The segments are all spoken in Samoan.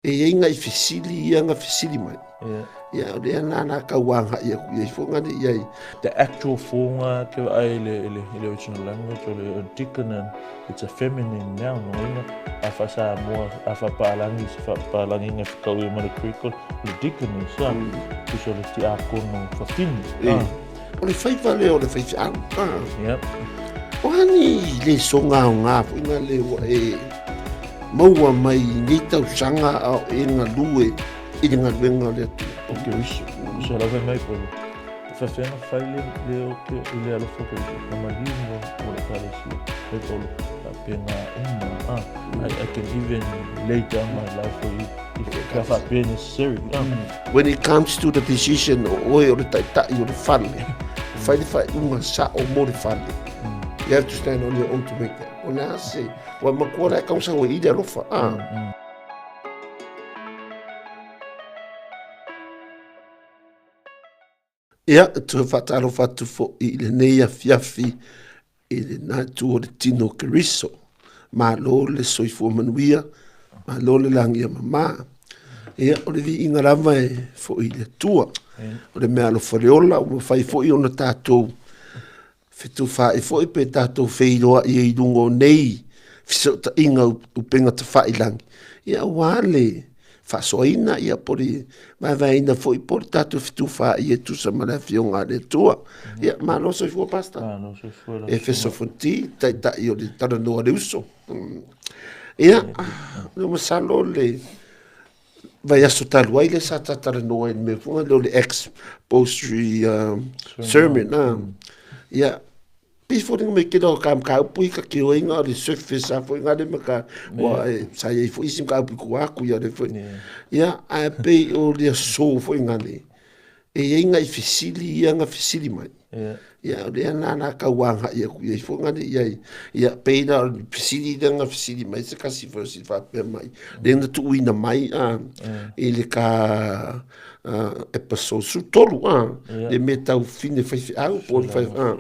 E i ai nai fesili ia na fesili mai. Ia, o lea na na tau agai atu i ai foi ngale i ai. The actual form ke ai le le le original language o le deacon, it's a feminine noun no ina a fa sa mo a fa palangi se fa palangi nge fa kau ma le Greek o le deaconess a tu so le ti a kono fa fini. O le faiva lea o le faifeau. O ani le soga o ngā foi ngā le ua e maua mai i nei tausaga a o e galue i le galuega o le Atua. O Keriso, se lau mai po. Whawhenga whai le, le o ke, i le alofa Keriso, na maliu mo, mo le kalesia. Hei Paulo, ka pe ngā uma, ah, I can even lay down my life for you, if ka whapea necessary. Ah. When it comes to the decision o oe o le taitai o le fale, whai le whaiunga sa o mo le fale. You have to stand on your own to make that. O le a se, Ua matua la e kausa ua i le alofa. Ah. Ia, toe whakaalofa atu fo'i i lenei afiafi i lena itu o le tino o Keriso. Malo le soifua manuia, malo le lagi e mamā. Ia, o le viiga lava e fo'i i le Atua. O le mea alofa le ola, ua mafai foi ona tatou fetufaai foi pe tatou feiloai ai i luga o nei fesootaiga upega tafailagi, ia aua le faasoaina ia po o le vaevaeina foi po o le tatou fetufaai e tusa ma le Afioga a le Atua. Ia, malo soifua Pastor. Malo soifua lau Efeso Fonti, taitai o le talanoa a le uso. Ia, o masalo le vaiaso talu ai lea sa ta talanoa ai i le mea foi lea o le expository sermon. Ia, pei foi me kila o ka mataupu i ka kioiga o le surface a foi ngale ma ka ua e sa i ai foi isi mataupu i tua atu ia le foi. Ia, ae pei o le aso foi ngale e i ai nai fesili ia na fesili mai. Ia, o lea na na tau agai atu i ai foi ngale i ai. Ia, pei la o le fesili lea na fesili mai se kasi foi o si faapea mai. Lea na tuuina mai a i le ka episode 13 a le mea tau fine faifeau po o le fai a.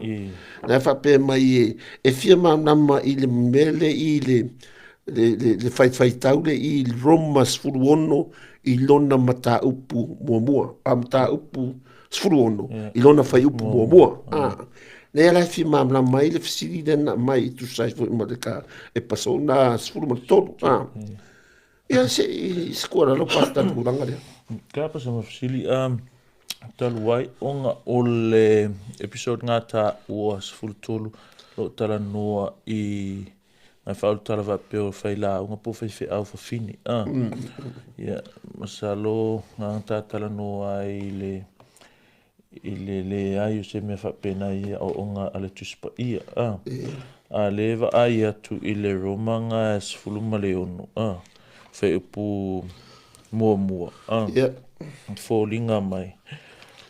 Na faapea mai e, e fia malamalama i le mea le i le le faitau le i Roma 16 i lona mataupu muamua, a mataupu 16 i lona fuaiupu muamua. A, lea la e fia malamalama ai le fesili lea na aumai e tusa ai foi ma le ka episode na 13. A, ia se i se tuualalo Pastor i le tulaga lea. Ka pa se ma fesili, talu ai ona o le episode ngā tāua 13 lo talanoa i Ngai whaulutala faapea o whai lāunga po whai wheau whawhine. Ah. Ia, masalo ngā tātala no ai i le i le le ai o se mea faapena i a o ngā ale tuspa ia. Ah. A le va ai atu i le Roma ngā 16. Ah. Whai upu muamua. Ah. Yeah. Fōlinga mai.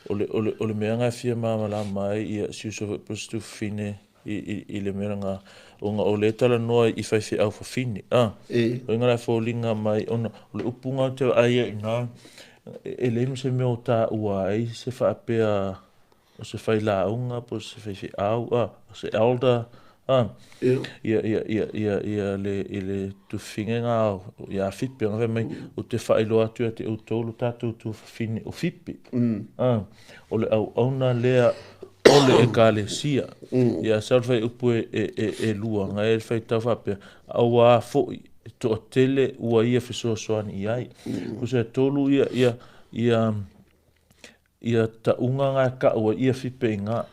O le, o le, o le mea ngā fia māmalama ai ia si uso foi po fine i le mea nga ona o le talanoa i faifeau fafine a o inga la foliga mai ona o le upu nga te ai i na e le ma se mea o taua ai se faapea o se failauga po o se faifeau a o se elder a ia ia ia ia ia le i le tufiga nga ia Fipe nga fai mai o te faailoa atu ia te outou lo tatou tuafafine o Fipe a o le auauna lea o le ekalesia. Ia sa o le fuaiupu e lua, ngai e faitau faapea, auā foi e toatele ua ia fesoasoani i ai. Tusa e tolu ia, ia, ia, ia taʻuga nga e kaʻu ai ia fipe i nga,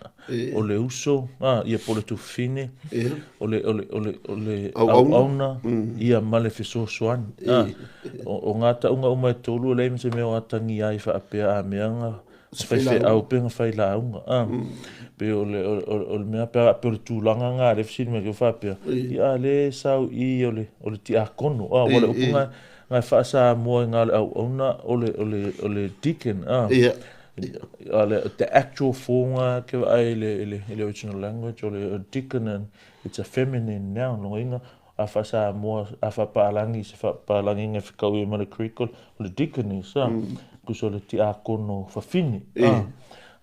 o le uso, a, ia po o le tufine, o le, o le, o le, o le auauna, ia ma le fesoasoani. A, o, o nga taʻuga uma e tolu, e leai ma se mea o atagia ai faapea a mea nga faifeau pe nga failauga. A, pe o le, o, o, o le mea, pe, pe o le tulaga nga le fesili mai ke faapea, ia a le sau i o le, o le tiakono. A, ua le upu nga, nga faa-Samoa i nga le auauna o le, o le, o le deacon. A, a le, the actual form nga ke vaai i le, i le, i le original language o le deacon and it's a feminine noun. Longa inga, a faa-Samoa, a faa-Palangi, se faa-Palangi nga whikau i ma le Greek, o le deaconess, a, kusa o le tiakono fafine, a.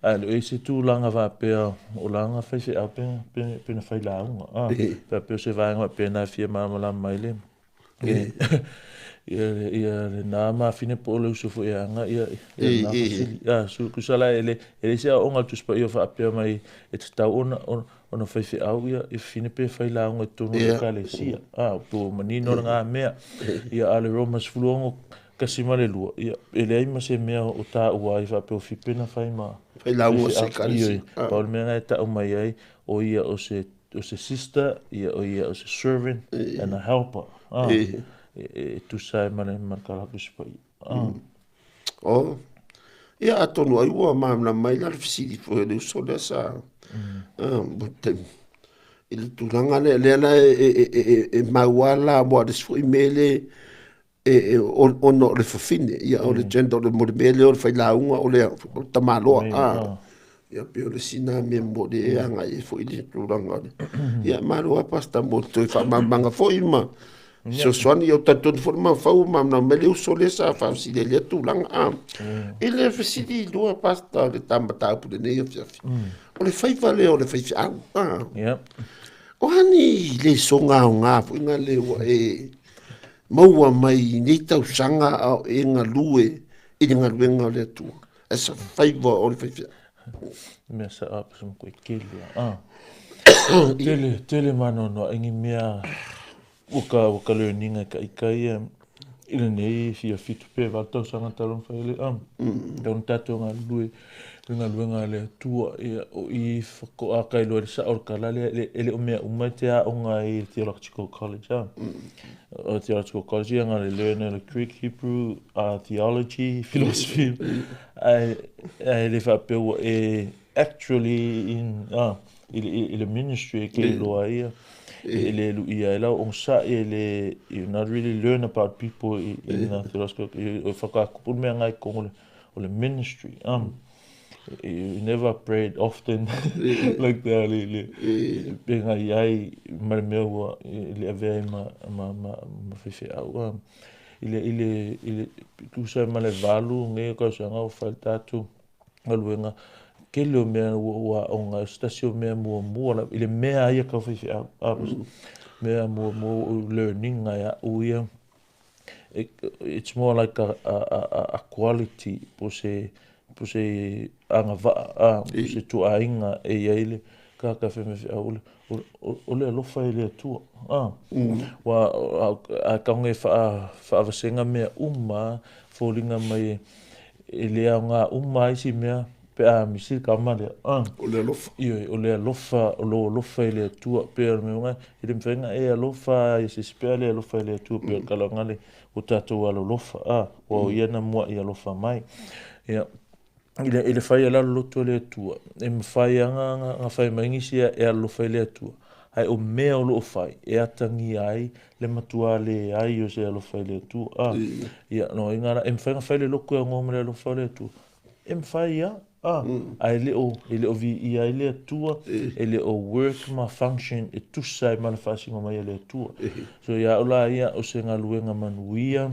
A le se tulaga faapea o la nga faifeau pe, pe, pe na failauga, a. Faapea o se vaega faapea na fia malamalama ai le, Ia, ia lena mafine po o le uso foi e aga ia, ia lena fesili. A, su, tusa la e le, e leai se aoaoga a le Tusi Paia o faapea mai e tatau ona, ona, ona faifeau ia, ia fafine pe fai lauga i totonu o le Ekalesia. A, pe ua manino lena mea. Ia, a o le Roma 16.2, ia, e leai ma se mea o taua ai faapea o fipe na fai ma Fai lauga o se Ekalesia. Ioe, pau le mea na e tau mai ai, o ia o se o se sister, ia o ia o se servant and a helper. Ah, e, e tusa ai ma le ma le kala Tusi Paia. Ah. Oh. Ia atonu ai ua malamalama mai la le fesili foi o le uso lea sa ah, mo taimi. I le tulaga lea, lea la e, e, e, e, e maua la mo le isi foi mea le e, e, ona o le fafine, ia o le gender, o le, mo le mea lea o le failauga, o le, o le tamaloa, a. Ia pei o le isi na mea mo le e agai ai foi le tulaga o le. Ia malo lava Pastor mo le toe faamalamalamaga foi ma fesoasoani. Ia ou talitonu foi le mafaufau malamalama mai le uso lea sa faafesili ai i lea tulaga. A. I le fesili lua Pastor o le ta mataupu i lenei afiafi, o le faiva lea o le faifeau. A. O a ni lesoga aoga foi na lea ua e maua mai i nei tausaga a o e galue i le galuega o le Atua, as a faiva o le faifeau. Mea sa a pasa mo koe tele a. Tele, tele manoanoa i ni mea ua ka, ua ka learning e ka ika ia i lenei fia fitu pe valu tausaga talu ona fai le a. Tau na tatou galulue le galuega a le Atua, ia, o i faatoa ka iloa i le sao o le tala lea, e le o mea uma e te aoga ai i le Theological College, a. O le Theological College, ia, na o le learn le Greek, Hebrew, Theology, Philosophy, ae, ae le faapea ua e actually in, i, i, i le ministry e ke iloa ai ia, e le luia ai lau onosai, e le, you not really learn about people in, in the theological, o faatoa tupu le mea na i totonu o le o le ministry um you never prayed often like that le le pe nga i ai ma le mea ua le avea ai ma ma ma ma faifeau um i le i le i le tusa ma le valu nei o tausaga ua fai le tatou galuega tele o mea ua ua aoga ai o se tasi o mea muamua lava i le mea ia tau faifeau mea muamua ua ou learn ina e a'u ia it's more like a, a, a, a quality po se, po se agavaa, a, po se tuaiga e i ai le tagata faifeau, o le, o, o le alofa i le Atua. A, ua, a, a tago e faa, faavasega mea uma, foliga mai e le aoga uma ai isi mea pe a misi le tama lea. A, o le alofa. Ioe, o le alofa, o lou alofa i le Atua, pei o le mea uma, e le mafai ona e alofa i se isi pe a le alofa i le Atua, pei o le tala o le o tatou alolofa, a, ua o ia na mua'i alofa mai. Ia, i le, i le fai a le aloloto e le Atua, e mafai lava ona, ona fai mai nisi e alolofa i le Atua, ae o mea o lo o fai e atagia ai le matua leai o se alofa i le Atua. A, ia, no uiga la, e mafai ona fai le loto e aunoa ma le alofa o le Atua. E mafai lava, a, ae le o, e le o viia ai le Atua, e le o work ma function e tusa ai ma le faasino mai a le Atua. So ia au la ia, o se galuega manuia,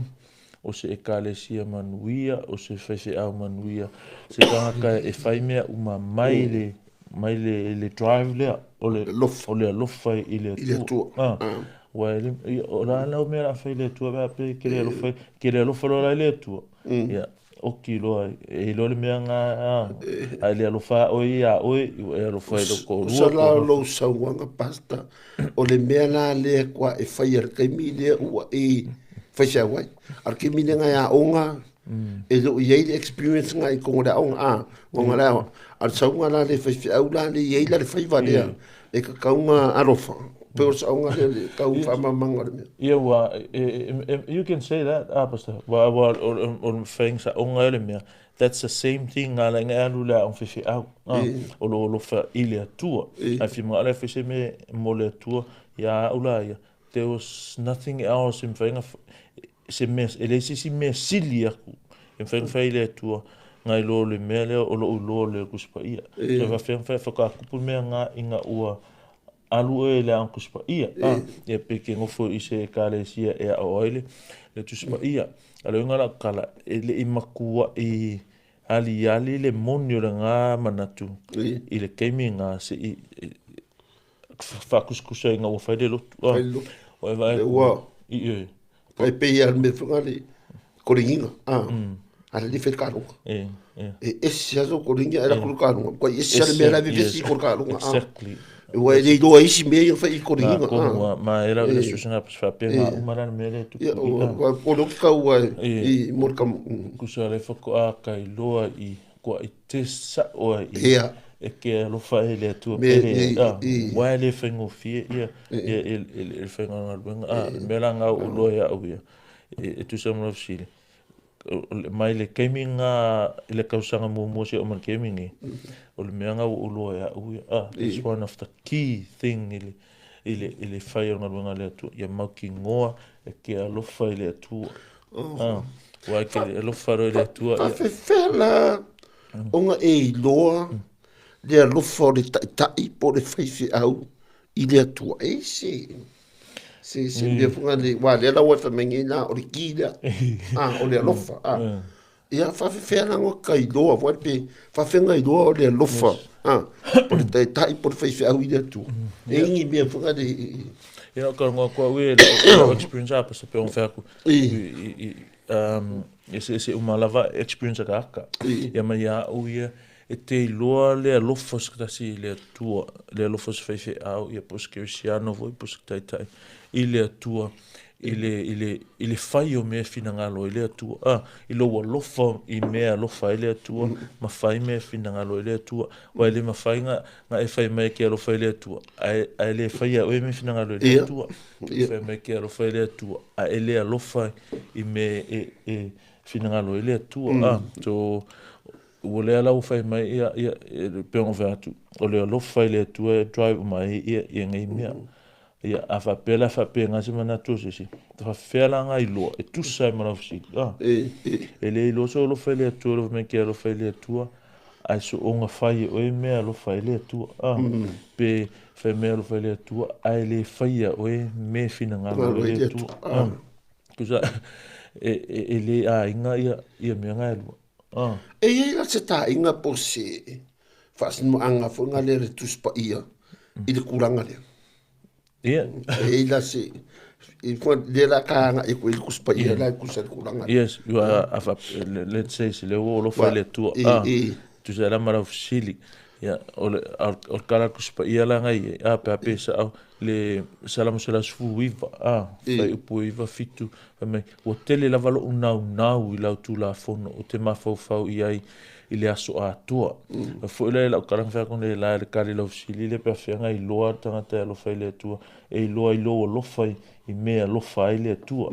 o se Ekalesia manuia, o se faifeau manuia, se tagata e fai mea uma mai le, mai le, le drive lea, o le, o le alofa i le Atua. Ah, ua e le, o le a lau mea o le a fai i le Atua pe a pe ke le alofa, ke le alofa loa la i le Atua. Ia, oki loa, e iloa le mea na, a e le alofa oe ia oe, ua e alofa i lou toalua. Tusa la o lou saunoaga Pastor, o le mea la lea kua e faia i le taimi lea ua e faifeau ai. A o le taimi lea na e aoga, e le o i ai le experience na i totonu o le aoga, a, ona le aoga. A o le sauga la le faifeau la lea e i ai la le faiva lea, e tatau ona alofa. Pei o le saoga lea le tau faamalamalamaga o le mea. Ia ua, you can say that, ah, Pastor, ua, ua, o le faiga saoga le mea, that's the same thing a la ina e alu i le aoga faifeau, ah, o lo o alofa i le Atua. Ae fia manao la e fai se mea mo le Atua, ia au la ia, there was nothing else e mafai ona, se mea, e leai se isi mea sili aku e mafai ona fai i le Atua nai lo le mea lea o lou iloa o le Tusi Paia. So e faafefea ona fai, faatoa tupu le mea lena ina ua alu oe i le Aoga Tusi Paia, a, ia pe ke nofo i se Ekalesia e aʻo ai le, le Tusi Paia. A o le uiga o lau tala, e le i matuaʻi aliali le moni o lena manatu i le taimi lena seʻi faakusikusa ina ua fai le lotu. A, Fai le lotu. Ua e vaai atu, ioe. Tai pei lava le mea foi lena le koligiga, a, a le fai le kaloga. E ese lava sou koligiga ae alu atu i le kaloga, matua ese lava le mea la e vevesi i ko le kaloga, a. Exactly. Aua e le iloa e isi mea ia na fai i koligiga, a. Tonu lava, ma e lau i le suesuega faapea uma la le mea lea e tupu i, a. O lea ou te tau i mo le Tusa o lea faatoa tailoa i kua i te sa'o ai i e ke alofa ai i le Atua pele a aua e le faigofie ia ia i le faiga o galuega a o le mea la lena ua ou iloa ia au ia e tusa ma lau fesili mai le taimi lena i le tausaga muamua seia oo mai i le taimi lenei o le mea lena ua ou iloa ia au ia a it's one of the key thing i le i le fai o le galuega a le Atua ia mautinoa e te alofa i le Atua. Ah, aua e te alofa loa i le Atua. Faafefea la ona e iloa le alofa o le taitai po o le faifeau i le Atua? E i se mea foi lea, aua o lea la ua e fai mai nei la, o le ki lea, ah, o le alofa. Ah. Ia, faafefea la ona ta iloa foi pe faafefea ona iloa o le alofa, ah, po o le taitai po o le faifeau i le Atua? E i ai ni mea foi lea. Ia, o ka ngoa kua ue lau experience a pasa pe on fai aku i eseese uma lava experience a kāka. Ia ma ia au ia e te iloa le alofa o se tasi i le Atua, le alofa o se faifeau, ia po o se kerisiano foi, po o se taitai i le Atua, i le, i le, i le fai o mea e finagalo ai le Atua, a, i lou alofa i mea e alofa ai le Atua, ma fai mea e finagalo ai le Atua. Aua e le mafai na, na e fai mai e te alofa i le Atua, ae, ae le faia e oe mea e finagalo ai le Atua. E fai mai e te alofa i le Atua, ae e le alofa i mea e, e finagalo ai le Atua. A, so, ua lea la ua fai mai, ia, ia, e pei ona ou fai atu, o le alofa i le Atua e drive uma ai ia, ia nei mea. Ia, a faapea la e faapena se manatu o se isi, e faapefea la ona iloa, e tusa ai ma lau fesili, a? E le iloa sou alofa i le Atua, alofa mai ke alofa i le Atua, ae soona fai e oe mea alofa ai le Atua, a? Pe fai mea alofa ai le Atua, ae le faia e oe mea e finagalo ai le Atua, a? Tusa, e le aiga ia mea na e lua, a? E i ai la se taaiga po o se faasinoaga foi lea le Tusi Paia i le tulaga lea? Ia. E i ai la se i lea la ka agai atu i le Tusi Paia la e tusa i le tulaga lea. Yes, you are, a fa, let's say se lea ua alofa i le Atua. Ah, tusa ai la ma lau fesili. Ia, o le, o le tala Tusi Paia la na i ai, ah, pe a pe sao, le Salamo 119, ah, fuaiupu 9, 7, fai mai, ua tele lava lou naunau i lau Tulafono ou te mafaufau i ai i le aso atoa. Mm. Foi lea i lau tala na fai atu nei la e le kali lau fesili lea pe a fea na iloa le tagata e alofa i le Atua, e iloa i lou alofa i, i mea e alofa ai le Atua.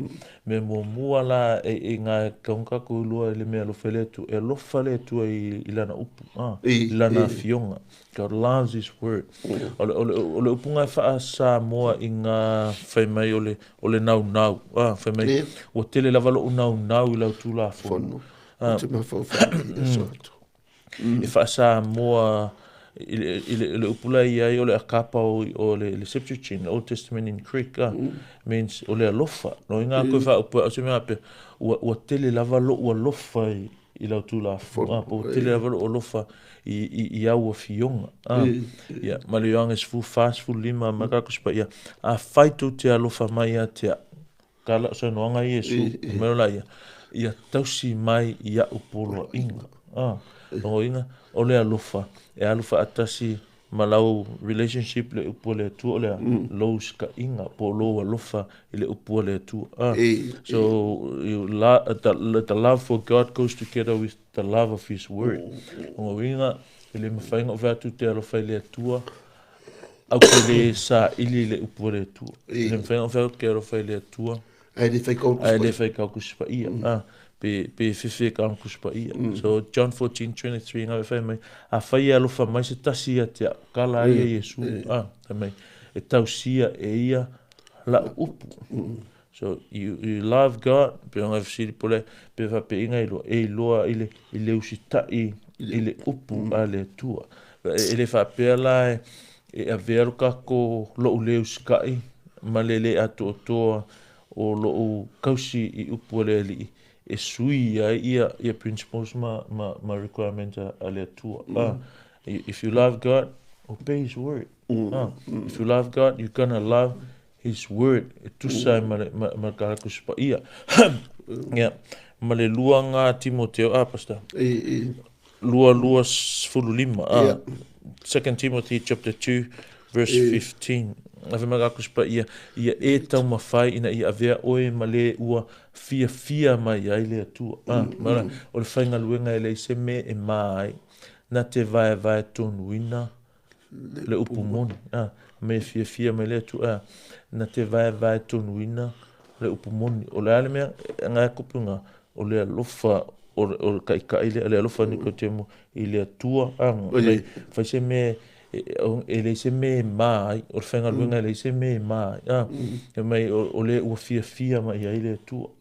Mea muamua la e, e ngā e tatau ona tatou iloa i le mea e alofa ai le Atua, e alofa le Atua i, i lana upu, ah, i lana afioga. God loves his word. O le, o le, o le upu nga e faa-Samoa i ngā fai mai o le, o le naunau. Ah, fai mai, ua tele lava lou naunau i lau Tulafono. Fono. Ou te mafaufau i le aso atu. E faa-Samoa i le, i le, le upu la i ai o le akapa o, o le, le Septuagint, Old Testament in Greek, ah, means o le alofa. No inga koe whaaupu au se mea ape, ua, ua tele lava lou alofa i, i lau Tulafono, ah, po ua tele lava lou alofa i, i, i au afioga. Ah, ia, ma le Ioane 14, 15, ma ka kusi paia, afai tou te alofa mai ia te au, Ka lau saunoaga a Iesu, fai mai loa ia, ia tausi mai iaʻu poloaiga. Ah, lona uiga, o le alofa e alu faatasi ma lau relationship le upu a le Atua, o le a? Lou usitaʻiga po o lou alofa i le upu a le Atua. Ah, so you la, the love for God goes together with the love of His word. Lona uiga, e le mafai ona ou fai atu ou te alofa i le Atua, Au ke le saili i le upu a le Atua. E le mafai ona ou fai atu ke alofa i le Atua. Ae le fai kau Ae le fai kau Tusi Paia. Ah, pe, pe fefe kau Tusi Paia. So, John 14:23 ngā whai mai, afai e alofa mai se tasi ia te au, ka la ia Iesu, ah, fai mai, e tausia e ia lau upu. So, you love God, pe ona fesili po le, pe faapeiga iloa, e iloa i le, i le usitaʻi i le upu a le Atua. E le faapea la e, e avea lo tatou loʻu le usitaʻi ma le le atoatoa o loʻu kausi i upu a le Alii e sui ai ia, ia principles ma, ma, ma requirements a le Atua. If you love God, obey His word. If you love God, you're gonna love. His word e tusa ai ma le ma, ma le Karakusi Paia. Ia, ma le lua ngā Timoteo, ah, Pastor. I, i. 2, 25, ah. Yeah. 2 Timothy chapter 2 verse 15. Afe mai Karakusi Paia, ia e taumafai ina ia avea oe ma le ua fiafia mai ai le Atua. Ah, ma o le faigaluega e leai se mea e mā ai. Na te vaevae tonuina le upu moni. Ah, me fiafia mai le Atua. Ah, na te vaevae tonuina le upu moni. O le a le mea, ngā kupu ngā, o le alofa o le taitai lea, le alofa Nikotemo i le Atua. Ah, mai, fai se mea e leai se mea e mā ai, o le faigaluega e leai se mea e mā ai. Ah, mai o le ua fiafia mai ai le Atua.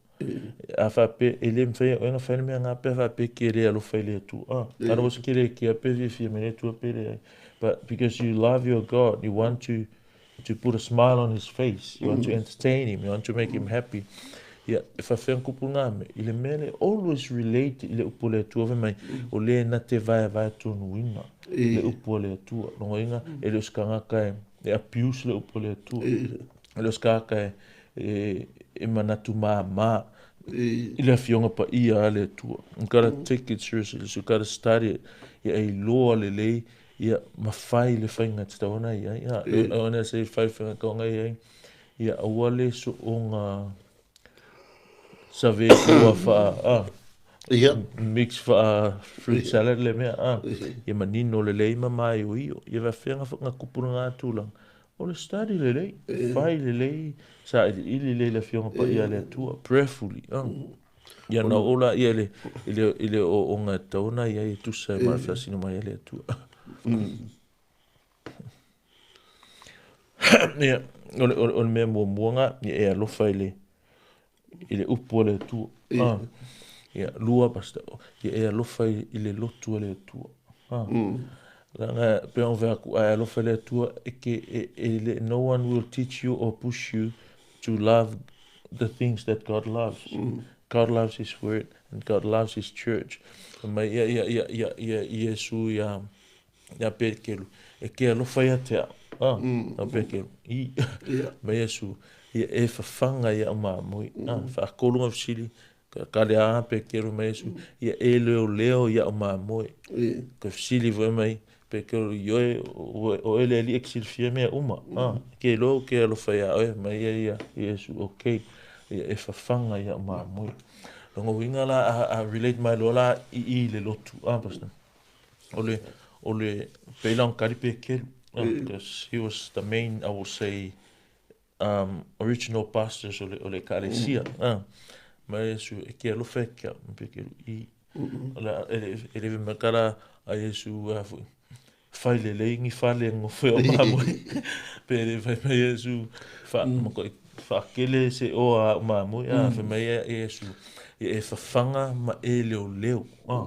A faapea, e le mafai e oe ona fai le mea ngā pe a faapea ke le alofa i le Atua. Ah, otherwise ke le kea pe fiafia mai le Atua pe leai. But because you love your God, you want to put a smile on his face, you want to entertain him, you want to make him happy. Ia, e faafefea ona kupu ngā mea. I le mea lea, always relate i le upu a le Atua fai mai, o le na te vaevae tonuina le upu a le Atua. Lona uiga, e le o se tagata e abuse le upu a le Atua. E le o se tagata e manatu māmā i le Afioga Paia a le Atua. You gotta take it seriously, you gotta study it. Ia e iloa lelei, ia ma fai le faiga e tatau ona i ai. Ia, ona se fai le faiga e tatau ona i ai, ia aua le soonga save ua faa, ah, mix faa fruit salad le mea, ah, ia manino lelei ma maioio. Ia faafefea nga kupu na tulaga. O le study lelei, fai lelei, sailiili lelei le Afioga Paia a le Atua, prayerfully, ah. Ia na oo laia i le ooooga e tatau ona i ai e tusa ai ma le faasino mai a le Atua. Ia, o le mea muamua nga, ia e alofa i le upu a le Atua. Ah. Ia, lua, pastor, ia e alofa i le lotu a le Atua. Ah. Leaga, pe ona fai atu, a e alofa i le Atua, e ke, e, e le, no one will teach you or push you to love the things that God loves. God loves His word and God loves His church. Mai ia ia ia ia ia Iesu ia ia Pekelu e ke alofa ia te au. Ah, a Pekelu. I. Mai Iesu ia e whawhanga ia o māmui. Ah, whaakolu ngā fesili ka le a Pekelu mai Iesu ia e leo leo ia o māmui. Ka fesili foi mai Pekelu i oe o ele ali e silafia mea uma. Ah, ke loa ke alofa ia oe mai ia ia Iesu okay. Ia e whawhanga ia o māmui. Longa uiga la a relate mai loa la i le lotu. Ah, pastor. O le peila o kari Pekelu. Ah, because he was the main, I will say, original pastors o le ekalesia. Ah. Mai Iesu e ke alofa e kia Pekelu i. O le e le makala a Iesu a foi. Fai lelei ni fale ngofo o māmui. Pe le fai mai Iesu fa ma ko whaakele se o a o māmui. Ah, fai mai e Iesu e e whawhanga ma e leo leo. Ah.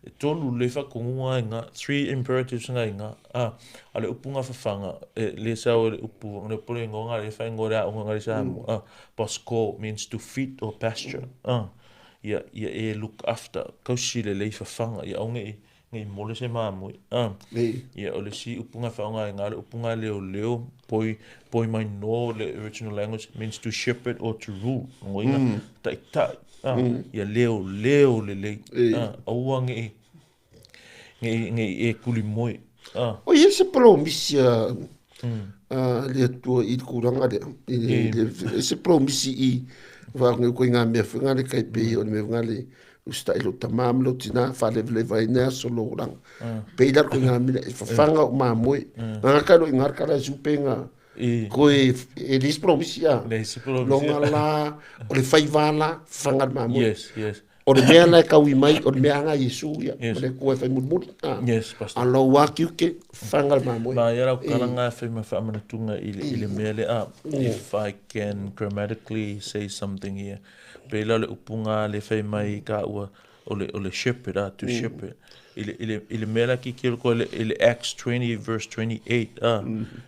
E tolu le whakongunga ai ngā, three imperatives ngā i ngā. Ah, a le upu ngā whawhanga, e le sao e le upu, le pole ngonga, le whai ngore a unga ngari sa mo. Ah, pasko means to feed or pasture. Ah, ia, ia e look after, kausi le lei whawhanga, ia au ngei, ngei mole se māmui. Ah, ia o le si upu ngā whaonga i ngā, le upu ngā leo leo, poi, poi mai no, le original language means to shepherd or to rule. Ngoinga, tai tai. Ah, ia leo leo le lei. Ah, aua ngei, ngei, ngei e kuli moe. Ah. O ia se promisi a le Atua i le tulaga lea. I le, se promisi i whaange koe ngā mea whenga le kai pei o le mea whenga le usitaʻi lou tamā ma lou tinā faalevaleva ai nei aso lou olaga. Pei la koe ngā mea e whawhanga o māmoe. Ngā kai lo i ngā kala e supe ngā koe e le isi promisi a. Le isi promisi. Longa la, o le whaiwā la, whawhanga le māmoe. Yes, yes. O le mea la e kaui mai, o le mea anga Iesu ia, ma le kua e whai mulimuli. Ah. Yes, pastor. A lou akiuke, whanga le māmoe. Ma ia rau karanga e whai ma whaamanatunga i le mea le a. If I can grammatically say something here. Pei la le upunga le whai mai ka ua o le shepherd, ah, to shepherd. I le mea la ki kiro koe i le Acts 20 verse 28, ah,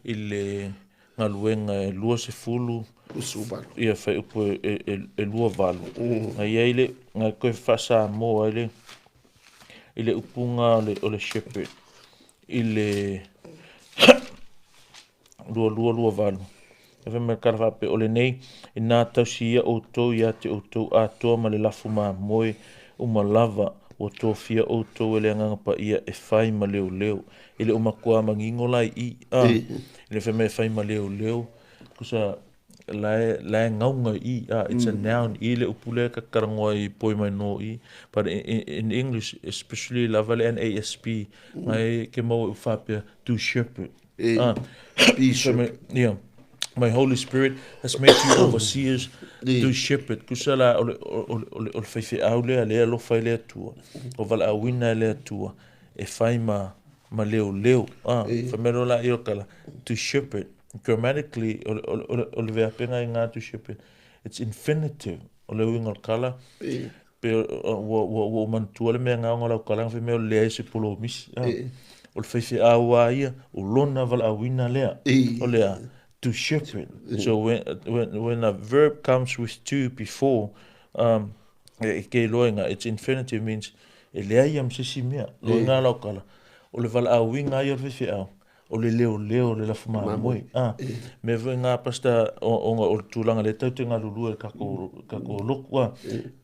i le galuega e 20 28. Ia whai upu e 28. Ngai ia i le, ngai koe whaasamoa i le upunga o le shepherd. I le 22 28. E fai mai le kala faapea, O lenei, ina tausi ia outou ia te outou atoa ma le lafu mamoe uma lava, ua tofia outou e le Agaga Paia e fai ma leoleo. E le o matua manino la i i, a, e le fai mai e fai ma leoleo, tusa la e, la e gauga i i, a, it's a noun i le upu lea ka talanoa i poi mai no i, but in, in English, especially lava le NASB, ngai ke maua i faapea, to shepherd. Ah, be shepherd. Yeah. My Holy Spirit has made you overseers to shepherd. Kusa la o le, o, o, o le, o le faifeau lea, lea alofa i le Atua, o valaauina e le Atua, e fai ma, ma leoleo. Ah, fai mai loa la i o kala, to shepherd. Grammatically, o le, o le, o le, o le veapega i ngā to shepherd, it's infinitive. O le uiga o le kala, Pe ua, ua, ua ou manatua le mea gaoga o lau kalaga fai mai o le leai o se polomisi. Ah. O le faifeau a ia, o lona valaauina lea. O le a, to shepherd. So when a verb comes with to before, e ke iloa i ngā, it's infinitive means e leai ia ma se isi mea. Loa i lau kala, o le valaauina ia o le faifeau, o le leoleo o le lafu mamoe. A, mea foi ngā pastor ona o le tulaga lea tatou te galulue i le tatou, tatou lotu a,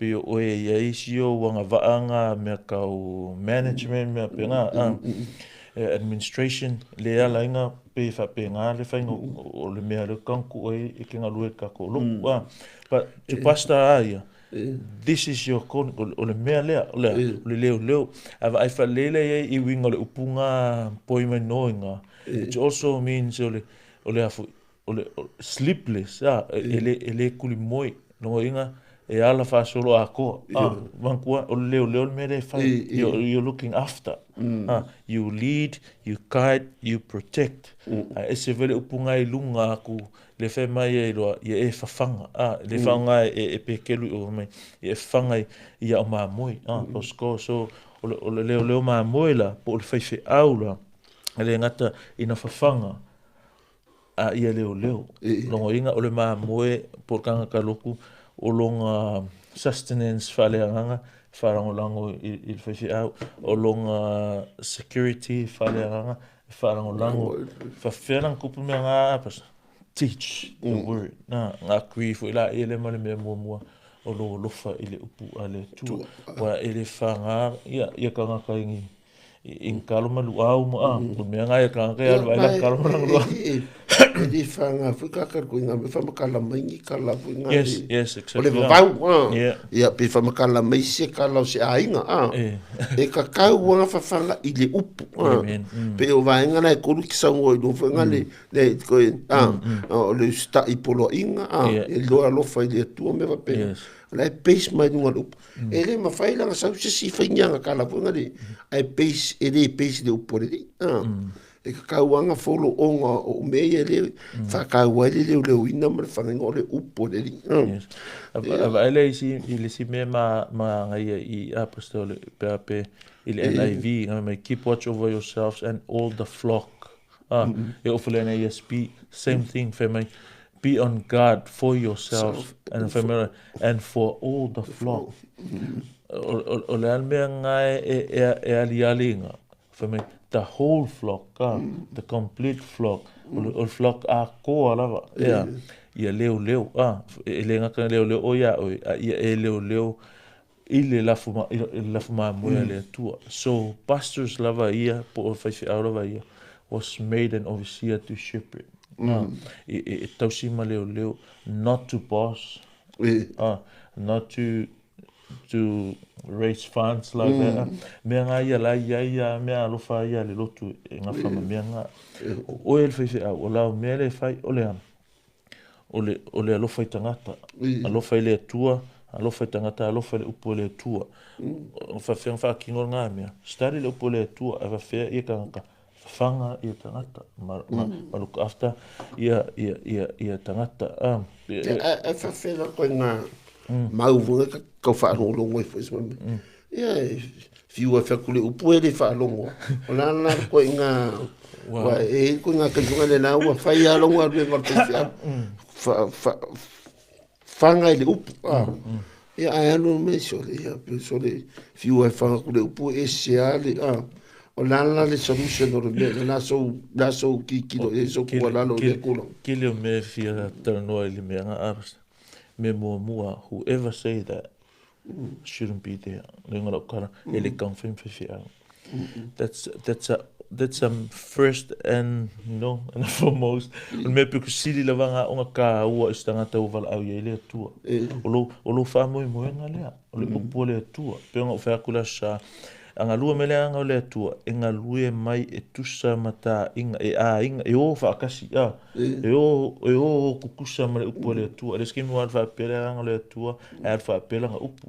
pei o oe e i ai isi ou agavaa ngā mea tau management mea pēnā, a, administration, le ala ai ngā pei e faapena le faiga o le mea lea tatou ai e te galue i le tatou lotu a. But to pastor a ia, This is your calling, o le mea lea, o le, o le leoleo. A vaai faalelei lea i ai i uiga o le upu ngā poi mai no i ngā. It also means o le, o le afu, o le sleepless, a, e le, e le kuli moe. Longa uiga, e ala faasolo atoa. A, manatua, o le leoleo le mea lea e fai. You're looking after. A, you lead, you guide, you protect. A ese foi le upu ngā i lunga atu Le fai mai ai loa, ia e fafaga, a, le faaaoga e, e pekelu i o mai, ia e fafaga i, i ao mamoe, a, mm. So, o le, o le leoleo mamoe la, po o le faifeau la, e le gata ina fafaga, a ia leoleo. Logoina o le mamoe po o le tagata lotu, o lona sustenance faaleagaga, faalagolago i, i le faifeau, o lona security faaleagaga, Faalagolago, faafefea la ona tupu mea ngā apa? Teach the word. Nā, ngā kui foi la e le ma le mea muamua o lou alofa i le upu a le Atua. Ua e le whāngā ia, ia kangaka i ngi, i ngi kalo ma luau ma a, ko mea ngā ia kangaka ia alu ai la kalo ma langa luau. E le whāngā foi kakar ko ngā me whamakala mai ngi kala foi ngā. Yes, yes, exactly. O le vavau, a. Yeah. Ia, pe whamakala mai se kala o se āinga, a. E kakau anga whawhanga i le upu. Amen. Mm. Pe o vaenga la e kolu ki saungo i lofo nga le le ko a o le sta i poloaiga a e loa alofa i le Atua me faapena. Yes. O la e base mai luga o le upu. E le mafai la ona sau se isi fai ni aga kala foi nga le ae base e le base i le upu a le Alii. E kakau lava folo ona o mea ia le faataua ai le leoleoina ma le fagaiga o le upu a le Alii. Yes. A vaai lea i isi i le isi mea ma ma agaia i Apostolic pe a pe i le NIV, nga mai keep watch over yourselves and all the flock. Ah, e oo foi le NASB, same thing, fai mai be on guard for yourselves and fai mai and for all the flock. O, o, o le a le mea nga e, e, e, e aliali nga, fai mai the whole flock, ah, the complete flock, o le, o le flock atoa lava, ea, ia leoleo, ah, e le gata leoleo o ia oe, a ia e leoleo i le lafu, i le lafu mamoe a le Atua. So, pastors lava ia, po o faifeau lava ia, was made an overseer to shepherd. E, e, e tausi ma leoleo, not to boss, not to raise funds like that. Mea ngā ia la ia ia, mea alofa ia le lotu e gafa ma mea ngā. O oe le faifeau, o lau mea le fai, o le a, o le, o le alofa i tagata, alofa i le Atua, alofa i tagata, alofa i le upu a le Atua. O faafefea ona faatino lena mea? Study le upu a le Atua, ae faafefea ia tagata, fafaga ia tagata, ma, ma, ma look after ia, ia, ia, ia tagata. Ah, Ae faafefea la koe ngā mau foi ka kau faalogologo ai foi se mea. Ia, e fiu ai fai atu le upu e le faalogo. O la la koe ngā, ua e koe ngā kaifanga le la ua fai a longa galuega o le faifeau. Fa, fa, faga i le upu. Ah. Ia, ae alu mai sole, ia, pe sole, fiu ai fai atu le upu e ese a le, ah. O le a la le solution o le mea lea? O le a sou, le a sou tilotilo i ai, sou tuualalo i lea tulaga? Tele o mea e fia talanoa i le mea na, mea muamua, whoever say that shouldn't be there. Le uiga o lau tala, e le tatau ona fai ma faifeau. That's a first and, you know, and foremost. O le mea pito sili lava na ona tāua i se tagata ua valaau i ai le Atua. O lou faamoemoega lea, o le upu a le Atua. Pei ona ou fai atu i le Aso Sa, a galue mai le Agaga o le Atua, e galue mai e tusa ma taaiga, e aiga, e o faatasi, a, e o, e o tutusa ma le upu a le Atua. E le o se taimi ua alu faapea le Agaga o le Atua, ae alu faapea lana upu.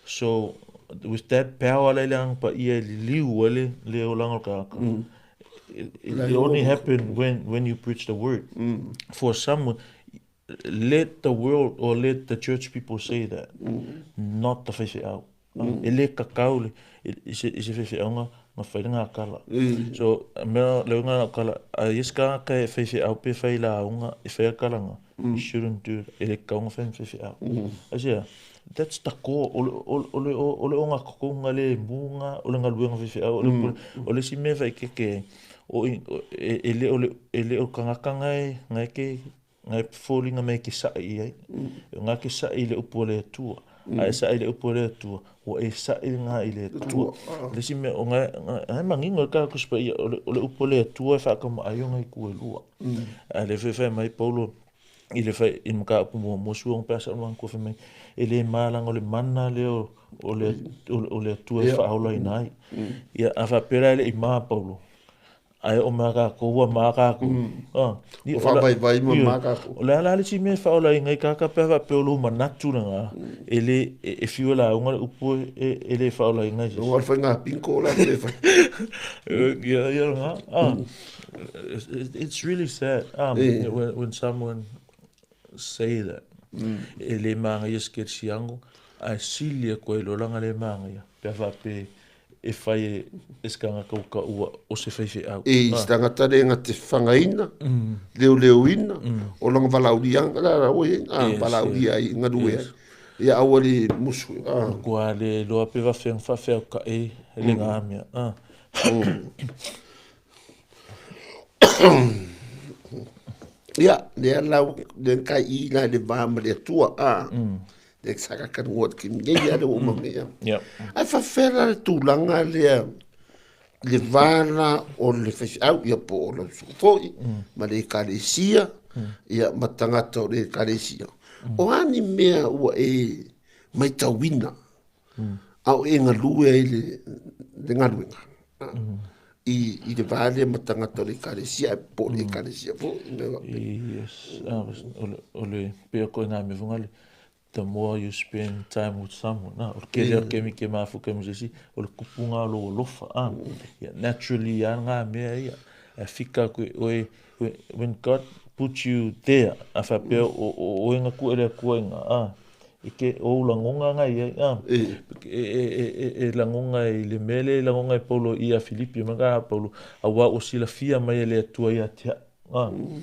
So, with that power la i le Agaga Paia e liliu ai le, le olaga o le tagata, it only happen when you preach the word. For someone, let the world or let the church people say that, not the faifeau. E le tatau le, i se, i se faifeauga na fai le gakala. So, mea, le uiga o lau tala, a i ai se tagata e faifeau pe fai lauga e faia talaga, you shouldn't do it. E le tatau ona fai ma faifeau. Aisea? That's the core, o le, o le, o le ogatotonu le muga o le galuega faifeau. O le, o le isi mea e faaeteete ai, o i, e le o le, e le o le tagata na e, na e te, na e foliga mai e te sa'i i ai. O na e te sa'i i le upu a le Atua. A e sa'i i le upu a le Atua, ua e sa'i lena i le Atua. O le isi mea, o na, na e manino ai le Tusi Paia, o le, o le upu a le Atua e faatamaai ona itu e lua. A lea foi e fai mai Paulo i le fai i le mataupu muamua sua pe a sa matua fai mai e le ma leaga o le mana lea o le o le Atua e faaolaina ai. Ia a faapea la e le i ma Paulo ae oo mai a tatou ua ma tatou. Ua faavaivai ma ma tatou. O le a la le isi mea e faaolaina ai tagata pe a faapea o lou manatu lena e le e fiu e lauga le upu e le faaolaina ai se isi. O le faiga bingo la le fai. Ia ia lena. It's really sad when someone say that. E le magaia se kerisiano ae sili atu ai loa lana le magaia pe a faapea e fai e se tagata ua taua o se faifeau. E se tagata le na te fagaina, leoleoina, o lona valaauliaga, la la ua i ai, valaaulia ai, galue ai. Ia aua le musu. Matua le iloa pe faafefea ona faafeaotai lena mea. Ia, lea la, lea kai i la le va ma le Atua, a. Lea sa ka kanu ki nei ia le uma mea. Ai faafefea la le tulaga lea le va la o le faifeau, ia po o lau susu foi, ma le ekalesia, ia ma tagata o le ekalesia. O a ni mea ua e matauina a o e galue ai le, le galuega i le va lea ma tagata o le ekalesia, po o le ekalesia foi, mea faapea. Yes, o le pei o ituaiga mea foi lea, the more you spend time with someone, o le tele o le taimi e te mafuta ai ma se isi, o le tupuga o lou alofa, ia naturally lava na mea ia. Ae fika atu i oe, when God put you there, a faapea o oe na tuu e le Atua i ina, e te, o ou lagona na i ai, e lagona i le mea lea e lagona e Paulo ia Filipi, mai ka Paulo, aua ua silafia mai e le Atua ia te au.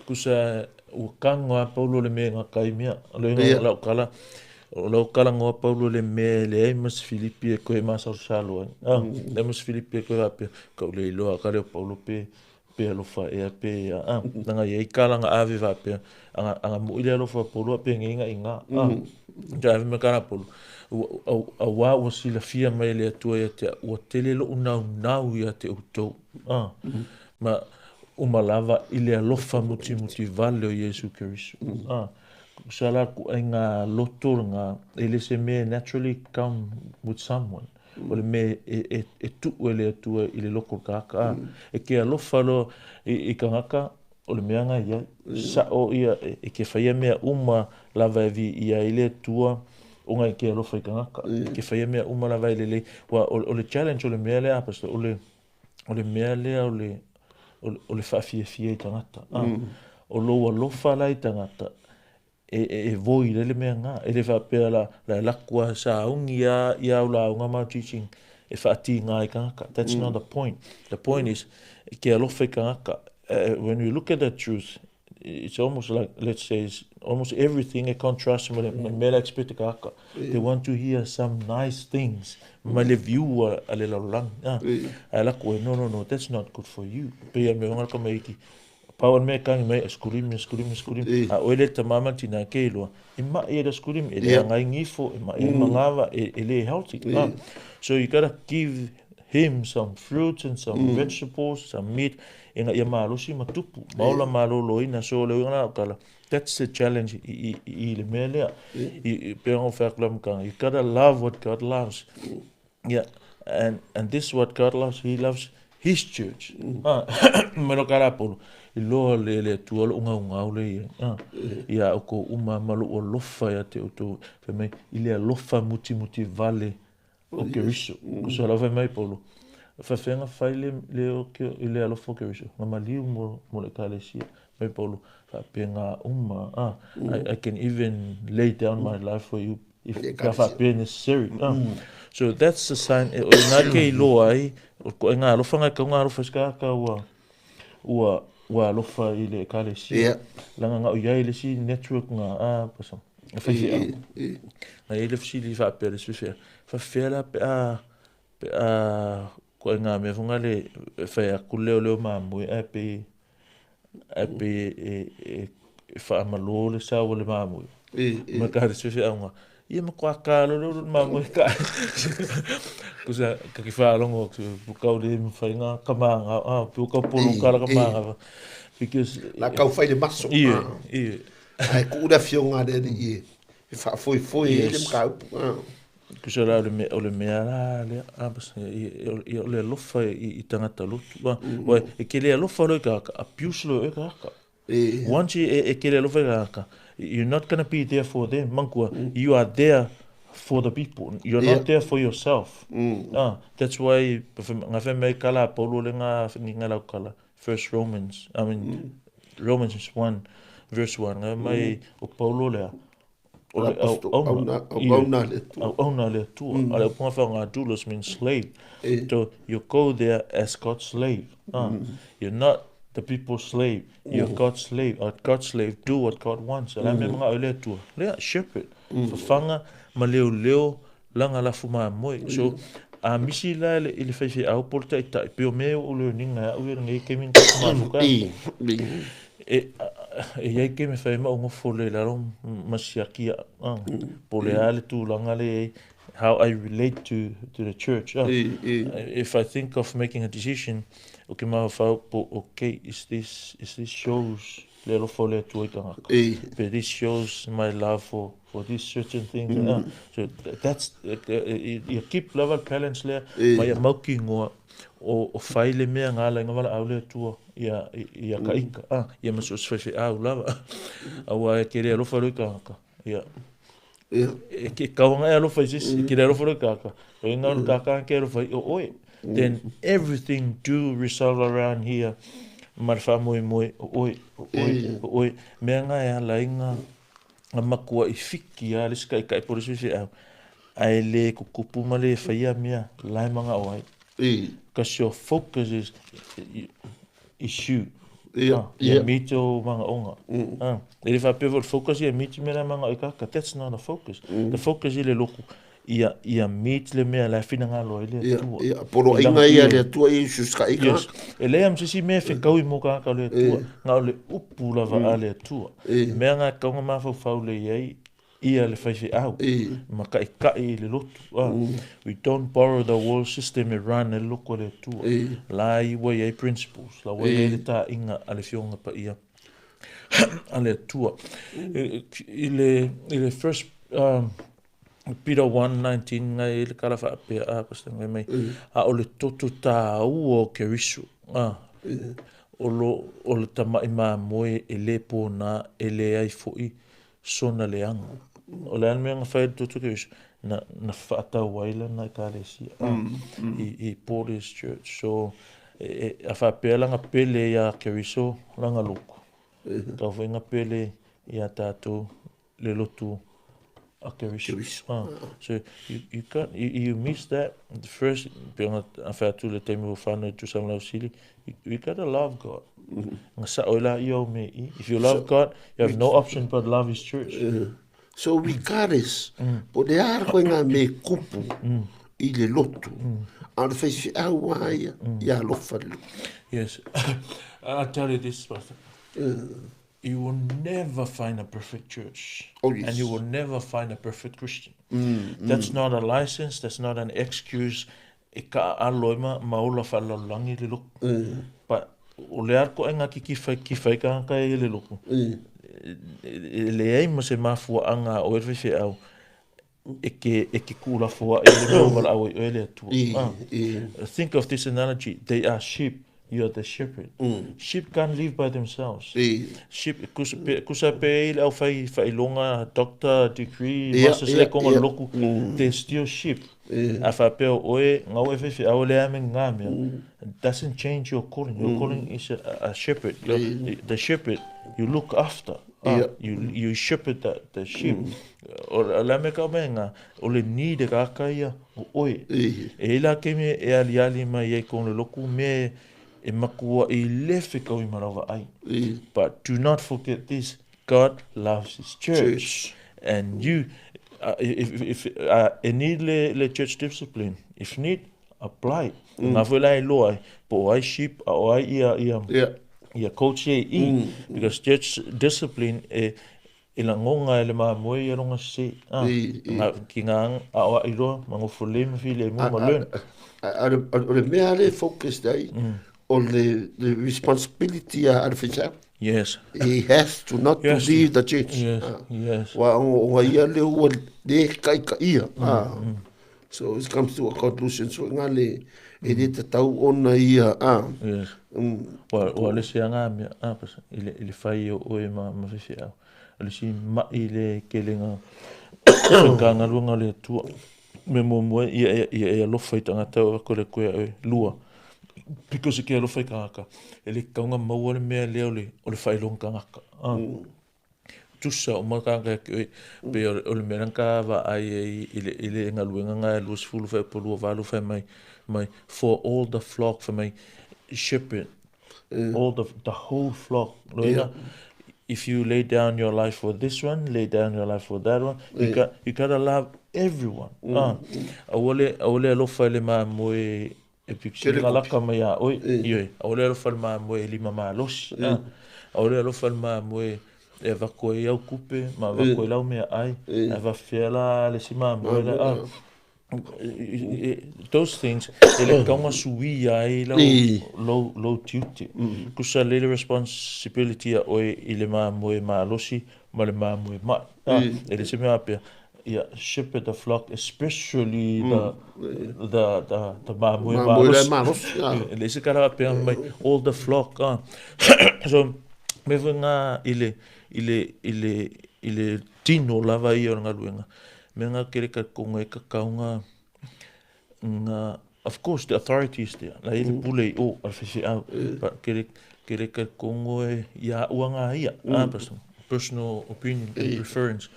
Tusa ua tago lava Paulo i le mea e gata ai mea. O le uiga o lau tala, o lau talanoa Paulo i le mea e leai ma se Filipi e toe masalosalo ai. Leai ma se Filipi e toe faapea, tau le iloa ka lea o Paulo pe pe alofa ea pe a, leaga e i ai tala na ave faapea, ana moi le alofa o Paulo a penei na ina, a ave mai tala a Paulo, aua ua silafia mai e le Atua ia te au, ua tele lou naunau ia te outou, ma uma lava i le alofa mutimuti vale o Iesu Keriso. Tusa la ituaiga loto lena, e le se mea e naturally come with someone. O le mea e tuu e le Atua i le loto o le tagata. E te alofa loa i tagata, o le mea lena e i ai. Sao ia e te faia mea uma lava e viia ai le Atua ona e te alofa i tagata. E te faia mea uma lava e lelei. Aua o le challenge o le mea lea, Pastor, o le o le mea lea o le, o le faafiafia i tagata. O lou alofa la i tagata, e void ai le mea lena. E le faapea la, la e alu atu lava sauni lava ia au lauga ma au teaching e faatiga i tagata. That's not the point. The point is, e te alofa i tagata. When you look at the truth, It's almost like, let's say, it's almost everything e contrast ma le mea la expect e kāka. They want to hear some nice things mai le view a le lalolagi. Ah. Ae lako e, no, no, no, that's not good for you. Pei a mea ngala ka mai pau le mea e kagi mai, skulimi, skulimi, skulimi. A oe le tama ma tina ke iloa, e mai e le skulimi, e le angai ngifo, e mai e mangava, e le healthy. Ah. So you gotta give him some fruits and some vegetables, some meat, ina ia malosi ma tupu, ma ola malōlōina. So o le uiga lena o tala, that's the challenge i le mea lea. I pei ona ou fai atu i le amataga, you gotta love what God loves. Yeah, and this is what God loves, he loves his church. Ah, mai loa ka Paulo, iloa le le Atua lou gaugau le ia. Ah, ia outou uma ma lou alofa ia te outou, fai mai, i le alofa mutimuti vale o Keriso. Ko so lau fai mai Paulo, faafefea fai le, le, o ke, i le alofa o Keriso, nga maliu mo, mo le ekalesia. Mai Paulo, faapena uma, ah, I can even lay down my life for you if pe a faapea necessary. Ah. So that's the sign, e, o ina ke iloa ai, o ko e ngā alofa ngai kau ngā alofa sika ka ua, ua, ua alofa i le ekalesia. Langa ngā o iai le si network ngā, ah, pasa, faifeau. Na i ai le fesili faapea le isi faifeau, faafefea la pe a, pe a koe ngā mea foi le e fai atu le leoleo mamoe ae pei, ae pei e, e, e faamalō le sao o le mamoe. Ma ka le isi faifeau ia matua ka loa le mamoe ka. Kusa ka ki wharongo atu, pukau le mawhai ngā kamanga, ah, pukau polo kala kamanga. Because... La kau whai le maso. Ie, ie. Ae kuu le afioga a le Alii e faafoefoe ai le mataupu. Tusa la o le mea la lea, ia o le alofa i tagata lotu. Uae, e ke le alofa loa i tagata, abuse loa e tagata. Once e ke le alofa i tagata, you're not gonna be there for them. Manatua, you are there for the people. You're not there for yourself. That's why, nga fai mai kala a Paulo le nga ni nga lau kala. First Romans, I mean, Romans 1, verse 1, nga mai o Paulo lea, o le auauna, auauna a le Atua. Auauna a le Atua. A le upu nga doulos means slave. So you go there as God's slave. You're not the people's slave, you're God's slave. A God's slave do what God wants. A la mea mga o le Atua. Lea, shepherd. Fafaga ma leoleo lana lafu mamoe. So, a misi la i le faifeau po o le taitai, pei o mea e oo learning ai au ia lenei taimi na tatou mafuta ai. E, e i ai taimi e fai ai ma ou nofo lea i lalo ma siaki au, po o le a le tulaga lea e i ai, how I relate to the church. If I think of making a decision, ou te mafaufau po okay, is this shows le alofa o le Atua i tagata. But this shows my love for this certain thing. So that's, ia keep lava le balance lea, ma ia mautinoa o fai le mea na ala ai ona valaau le Atua ia, ia ka ika, ia ma so o se faifeau lava. Aua e te le alofa loa i tagata, ia. E ke kau anga e alofa i se isi, e ke le alofa loa i tagata, o ina o le tagata ke alofa i o oe. Then everything do resolve around here ma le faamoemoe o oe, o oe, o oe. Mea nga e ala ai nga matua i fiki a le isi taitai po o le isi faifeau, ae le tutupu ma le faia mea la e manao ai. Because your focus is you. Ia meet ou manaoga. E le faapea foi o le focus ia meet mea la e manao ai tagata. That's not a focus. The focus i le lotu, ia meet le mea la e finagalo ai le Atua. Ia, poloaiga ia a le Atua ia i susukaiga. Yes. E leai ma se isi mea e fetaui mo tagata o le Atua, na o le upu lava a le Atua. Mea na e tatau ona mafaufau lelei ai ia le faifeau ma taitai i le lotu. We don't borrow the world system e run ai le lotu a le Atua. La i ua i ai principles, la ua i ai le taaiga a le Afioga Paia a le Atua. I le first Peter 1:19 ngai ai le tala faapea, a pastor ngai mai, a o le toto tāua o Keriso, a, o lo, o le tama'i mamoe e le pōnā, e leai fo'i sona leaga. O le a le mea na fai ai le toto Keriso? Na, na faatau ai lana ekalesia, a, i, i bought his church. So, e, e, a faapea lana pele iā Keriso lana lotu, tau foi na pele iā tātou le lotu a Keriso. Ah, so you, you can't, you, you miss that. The first, pe ona a whai atu le taimi ua whanau tu sa lau sili, you, you gotta love God. Gasa'o ai laia o mea i i. If you love God, you have no option but love his church. So regardless, po o le a le koe ngā me kupu i le lotu, a o le faifeau a ia, ia alofa le lotu. Yes. I'll tell you this, Pastor. You will never find a perfect church. Oh, yes. And you will never find a perfect Christian. That's not a license, that's not an excuse e kaaalo ai ma, ma ola faalalolagi le loku. But o le a le koaiga kikifai kikifai tagata e le loku, e leai ma se mafuaaga a oe le faifeau e ke, e ke kuulafoaʻi i le mea ua valaau ai oe le Atua. Think of this analogy, they are sheep, you are the shepherd. Sheep can't live by themselves. Sheep, kusa pe ai le aufai faailoga, doctor, degree, masters le konga loku, they're still sheep. A faapea o oe, gau e faifeau e leai ma ni ngā mea, it doesn't change your calling. Your calling is a shepherd. The shepherd, you look after. You shepherd the sheep. O le a mea ka mai ngā, o le need e kāka ia o oe. E i la kemi e aliali mai ai kong le loku me e makua i le whekau i marawa ai. But do not forget this, God loves his church. And you, if e need le church discipline, if need, apply. Ngā foi la e loa ai, po o ai sheep, a o ai ia coach e i, because church discipline e, E lagonga e le mamoe ia longa se, a, ki nga aoaʻi loa ma gofo le ma filemu ma learn. O le mea lea e focus ai, o le responsibility a le faifeau. Yes. He has to not to leave the church. Yes, yes. Wa o nga ia le ua le kaikaia. So it comes to a conclusion so nga le e le tatau ona ia a. Yes. Ua le isi lava mea a i le fai o oe ma faifeau. O le isi maʻi le kelega faigāgaluega o le Atua. Mea muamua ia e alofa i tagata o atu le koe a oe. Lua, because e ke alofa i tagata, e le tatau ona maua le mea lea o le faailoga tagata. Tusa uma tagata ia te oe, pei o le mea lea na ta vaai ai i le galuega lena e 20 faaiupu 28 fai mai, mai, for all the flock, fai mai, shepherd, all the, the whole flock. Lona uiga, if you lay down your life for this one, lay down your life for that one, you got, you gotta love everyone. Aua le, aua le alofa i le mamoe E pito sili laka mai iā oe, ioe, ʻaʻole alofa le mamoe e lima malosi, a, ʻaʻole alofa le mamoe e avatu ai au kupe ma avatu ai lau meaʻai, ae faapefea la le isi mamoe lea, a, those things, e le tatau ona suia ai lau, lou, lou tiute. Tusa lelei le responsibility a oe i le mamoe malosi ma le mamoe maʻi, a, e le se mea faapea, ia shepherd the flock especially the the the the mamoe malosi. Malosi, E le isi kala faapea mai all the flock ah. So mea foi ngā i le i le i le i le tino lava ia o le galuega, mea ngā kere ka konga e kakau ngā ngā of course the authority is there, la i le pule i o a le faifeau, but kere kere ka kongo e ia ua ngā ia, ah, personal opinion and preference,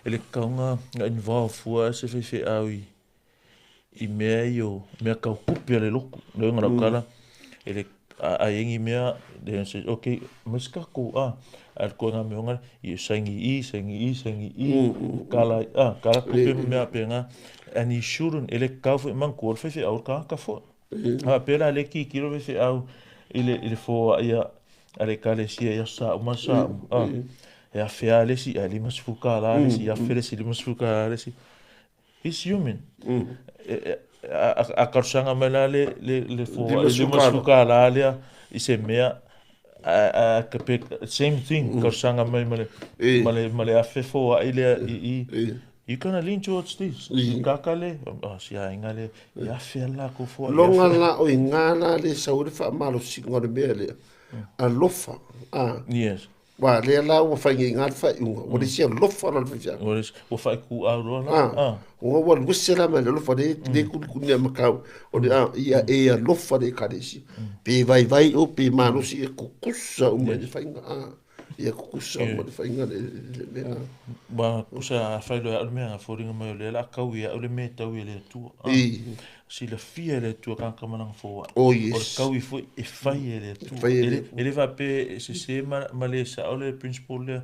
e le kakau ngā ngā involve fua se faifeau i i mea i o mea kau kupe a le loku, le oinga lau kala, e le a engi mea, they say, okay, mai se kako, ah, a le koe ngā mea onga, i saingi i, saingi i, saingi i, kala, ah, kala kupe ma mea pe ngā, and you shouldn't, e le kau foi manku, o le faifeau, o le kagaka foi. A pēlā le kikilo le faifeau i le, i le foaʻi a, a le ekalesia i aso Saʻuma, Saʻuma, ah, e afe lava le isi, ae 50 kālā le isi, afe le isi, 50 kālā le isi. He's human. A talosaga mai la le le 50 kālā lea i se mea, a pe same thing, talosaga mai ma le ma le afe foai lea i i. You gonna lean towards this. Kaka le, oh, si aiga le, i afe a lakou foai. Loga la o i ngā la le sau le faamalosiga o le mea lea. Alofa. Yes. Ua lea la ua whai ngā le whaiunga, ua le sia lofa la le whaiwhia. Ua le ua whai ku au loa la. Ah, ua ua luese la mai le lofa le le kuni kuni a makau, o le a ia e a lofa le ekalesi. Pe vai vai o pe malosi e kukusa uma i le whainga. Ah. Ia kukusa ma le faiga le mea. Ua kusa a fai loa au le mea foliga mai o lea la kau ia au le mea tau i le Atua. Silafia e le Atua tagata ma lana foai. Oh, yes. O le kaui foi e fai e le Atua. E le faapea e sese ma le sao le principle lea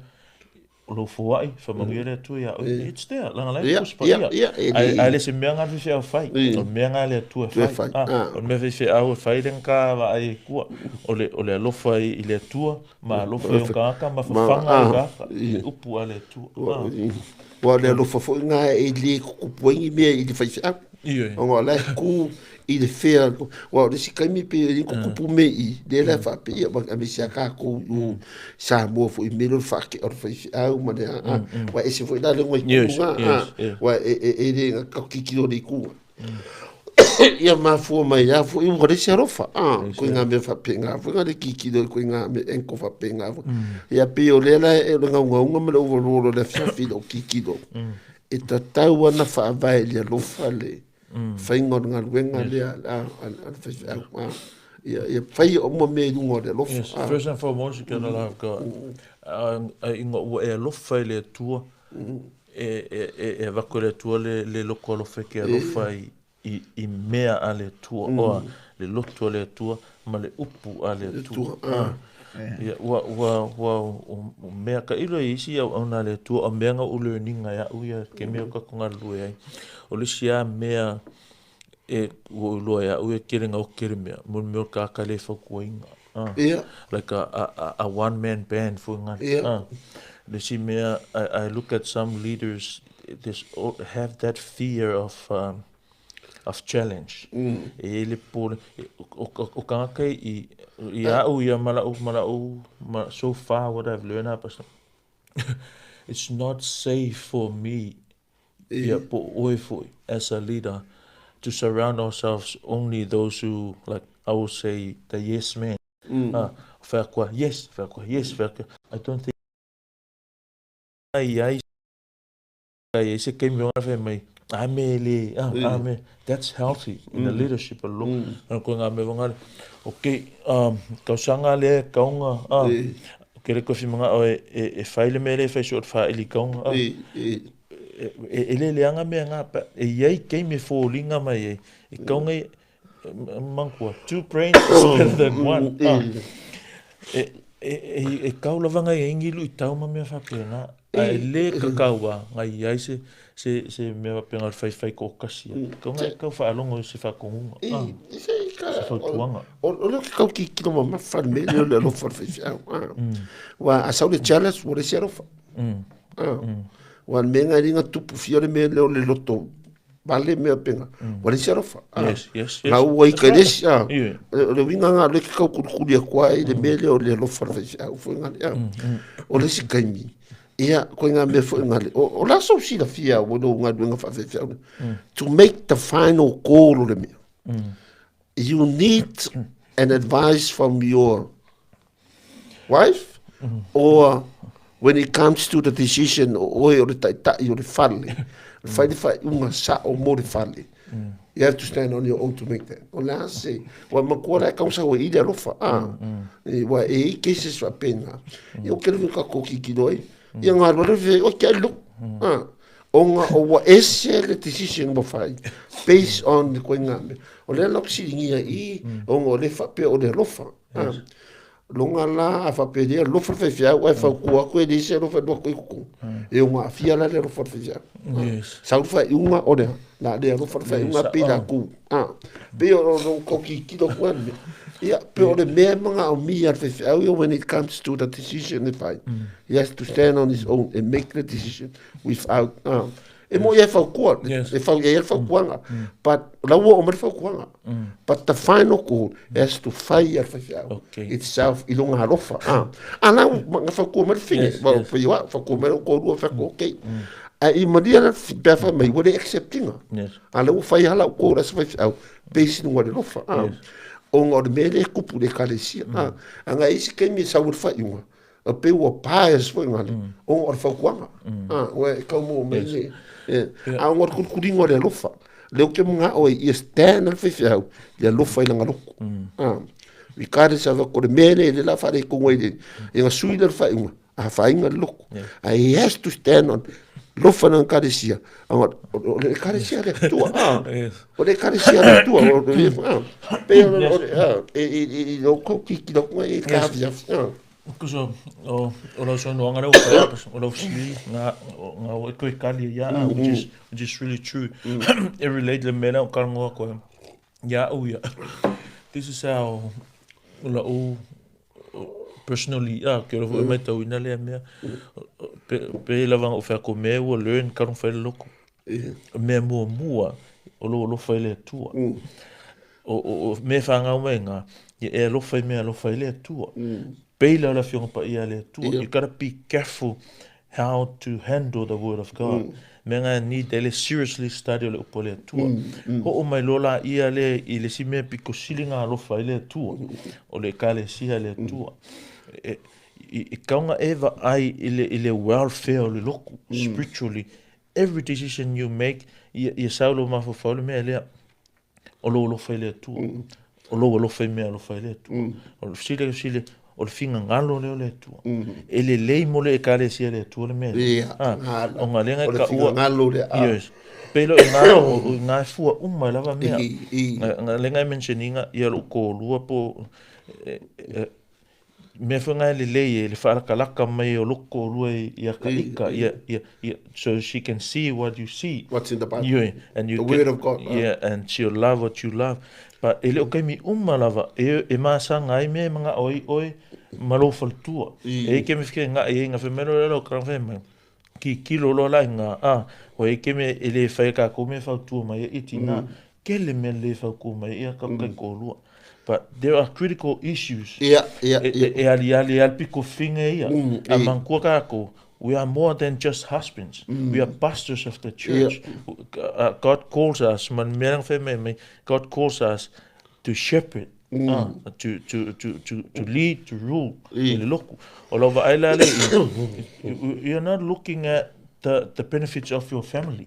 o lou foai, faamanuia le Atua ia oe. It's there, leaga la e Tusi Paia. Ae le se mea lena a le faifeau e fai, o le mea lena a le Atua e fai. O le mea a faifeau e fai lea na ta vaai ai i tua, o le alofa i le Atua ma alofa i ona tagata ma fafaga ai tagata i le upu a le Atua. Aua o le alofa foi lena e le tutupu ai ni mea i le faifeau. Ioe. Ona o la e tu i le fea, aua o le isi taimi pei e le tutupu mea i i, lea la e faapea, ia aemaise lava tatou i o i Samoa foi i mea lea o le faatea o le faifeau ma le a, aua e ese foi la le oga itu lena, aua e le tilotilo i le itu lena. Ia mafua mai lava foi ua leai se alofa, ituaiga mea faapena foi na le tilotilo i ituaiga mea angle faapena foi. Ia pei o lea la o le naunauga ma le overall o le afiafi i lou tilotilo, e tatau lava ona faavae i le alofa le faiga o le galuega lea a le faifeau. Ia faia uma mea i luga o le alofa. Yes, first and foremost, you gotta love God. Ina ua e alofa i le Atua, e avatu e le Atua le loto alofa e te alofa ai i mea a le Atua, oa le loto a le Atua ma le upu a le Atua. Ia, ua, o mea tailo e isi auauna a le Atua, o mea na ou learn-ina e au ia ke mea o tatou galulue ai. O le isi lava mea e ua ou iloa e au ia tele na ote le mea, mo le mea o le tagata le fautuaina. Like a one man band foi ngale. Le isi mea, I look at some leaders, they have that fear of challenge. E i ai le popole, o tagata i au ia ma lau, ma lau, so far what I've learned, it's not safe for me Ia, po o oe foi, as a leader, to surround ourselves only those who, like, I will say, the yes men. Fai atu lava, yes, fai atu lava, yes, fai atu. I don't think i ai, i ai se taimi o fai mai, a me le, a me, that's healthy in the leadership a lo. Ko ngā mea wangare, okay, tausaga lea e kaunga, Ke le kofi manga o e whai le mea le whai so wha ili kaunga. E le leanga mea ngā pa, e iai kei me fōlinga mai e, e kaunga i, mangkua, two brains is better than one. E kau lava ngai e ingi lui tau ma mea whapena. A e le kakau a ngai iai se, se, se mea whapena o le whaiwhai ko kasi. Kau ngai kau whaalongo i se whakongunga. Se fautuaga. O lea ou te tau tilotilo mamafa le mea lea o le alofa o le faifeau. Aua a sau le jealous ua leai se alofa. Aua o le mea lena e le na tupu fia le mea lea o le loto vale mea pena. Ua leai se alofa. Yes, yes, yes. La ua ika i le isi. O le uiga lena o lea e te tau kulikuli atu ai le mea lea o le alofa o le faifeau foi lena. O le isi taimi, ia, koe ngā mea foi ngā le, o la sou silafia ua lou galuega faafaifeau, to make the final call o le mea. You need an advice from your wife or when it comes to the decision o oe o le taitai o le fale, fai le faaiuga sao mo le fale. You have to stand on your own to make that. O le a se, ua matua la e kausa ua i le alofa, a. Ua e i cases faapena. Ia o kele ka kōkikilo ai. Ia ngā rua le o ke alu. A. Ona o ua ese le decision ua fai based on le koe ngā mea. O lea la fesiligia i, ona o le faapea o le alofa. Yes. Longa la a faapea lea alofa le faifeau ae fautua atu e leai se alofa e alu atu ai i totonu. E ono aafia la le alofa o le faifeau. Yes. Sau le faaiuga o le la le alofa le faaiuga pei la ku. Pei o lo ko tilotilo atu le mea. Ia, pei o le mea e manaomia e le faifeau ia when it comes to the decision e fai. He has to stand on his own and make the decision without e mo ia e fautua, Yes. e fau ia le fautuaga. But la ua oo mai le fautuaga. But the final call has to fai ia le faifeau Okay. itself i lona alofa. A la ua na fautua mai le fine. Yes, Wa yes. pei o au, fautua mai lou toalua, fai atu, okay. Ae i malia la pe a fai mai, ua le accept ina. Yes. A lea ua fai lava lau call a se faifeau, base i luga o le alofa. Yes. Ona o le mea lea e tupu i le ekalesia. A na i ai isi taimi e sau ai le faaiuga, e pei ua bias foi ngale, ona o le fautuaga. Ua e tau maua mai le, a ona o le kulikuliga o le alofa. Lea ou te manao ai ia stand le faifeau i le alofa i lana loto. Regardless of ko le mea lea le la faaletonu ai le e ga sui le faaiuga afaina le lotu. Ae he has to stand on lofa na ekalesia. O le ekalesia le Atua. O le ekalesia le Atua. O le pe o le e i lo ko ki ki lo ko e ka via. Kuso o o lau saunoaga lea ua fai atu, o lau fesili nga nga ua e toe kali ai ia au, which is which is really true. E relate le mea lea o talanoa atu ai ia au ia. This is how o lau personally ia, ke ora foi e matauina lea mea. Pe lava na ou fai atu o mea ua learn talu ona fai le lotu. O mea muamua o lou alofa i le Atua. O mea e fanau mai iina, ia e alofa i mea e alofa ai le Atua. Pei la o le Afioga Paia a le Atua. You gotta be careful how to handle the word of God. Mea na e need ai le seriously study o le upu a le Atua. Hoo mai loa laia lea i le isi mea pito sili ona alofa ai le Atua, o le Ekalesia a le Atua. E tatau ona e vaai i le welfare o le lotu, spiritually. Every decision you make, ia sau lou mafaufau le mea lea, o lou alofa i le Atua. O lou alofa i mea alofa i le Atua. O le fesili le fesili, o le finagalo lea o le Atua. E lelei mo le Ekalesia a le Atua le mea lea. Ia, Ona lea o le finagalo lea. Yes. Pei loa i ina, o i ina e fua uma ai lava mea. Lea na e mention ina ia lou toalua po mea foi na e lelei e le faalakalaka mai o loko toalua i ata ika, ia, ia, ia, so she can see what you see. What's in the Bible. Yeah, and you The can, word of God. Yeah, and she'll love what you love. But e le o taimi uma lava e, e masaga ai mea e manao ai oe ma lou faletua. E i ai taimi e fekega'i ai, na fai mai loa lea o lau tala na fai mai, Kikilo loa la ina, a, ua i ai taimi e le fai e kakou mea e fautua mai ai i tina. Tele mea lelei e fautua mai ai ia ka taitoalua. But there are critical issues e aliali ai le pito fine ia. A manatua kakou, we are more than just husbands. We are pastors of the church. God calls us, ma le mea lea na fai mai mai, God calls us to shepherd, to, to, to, to, to lead, to rule i le lotu. O lau vaai la lea i, you're not looking at the benefits of your family.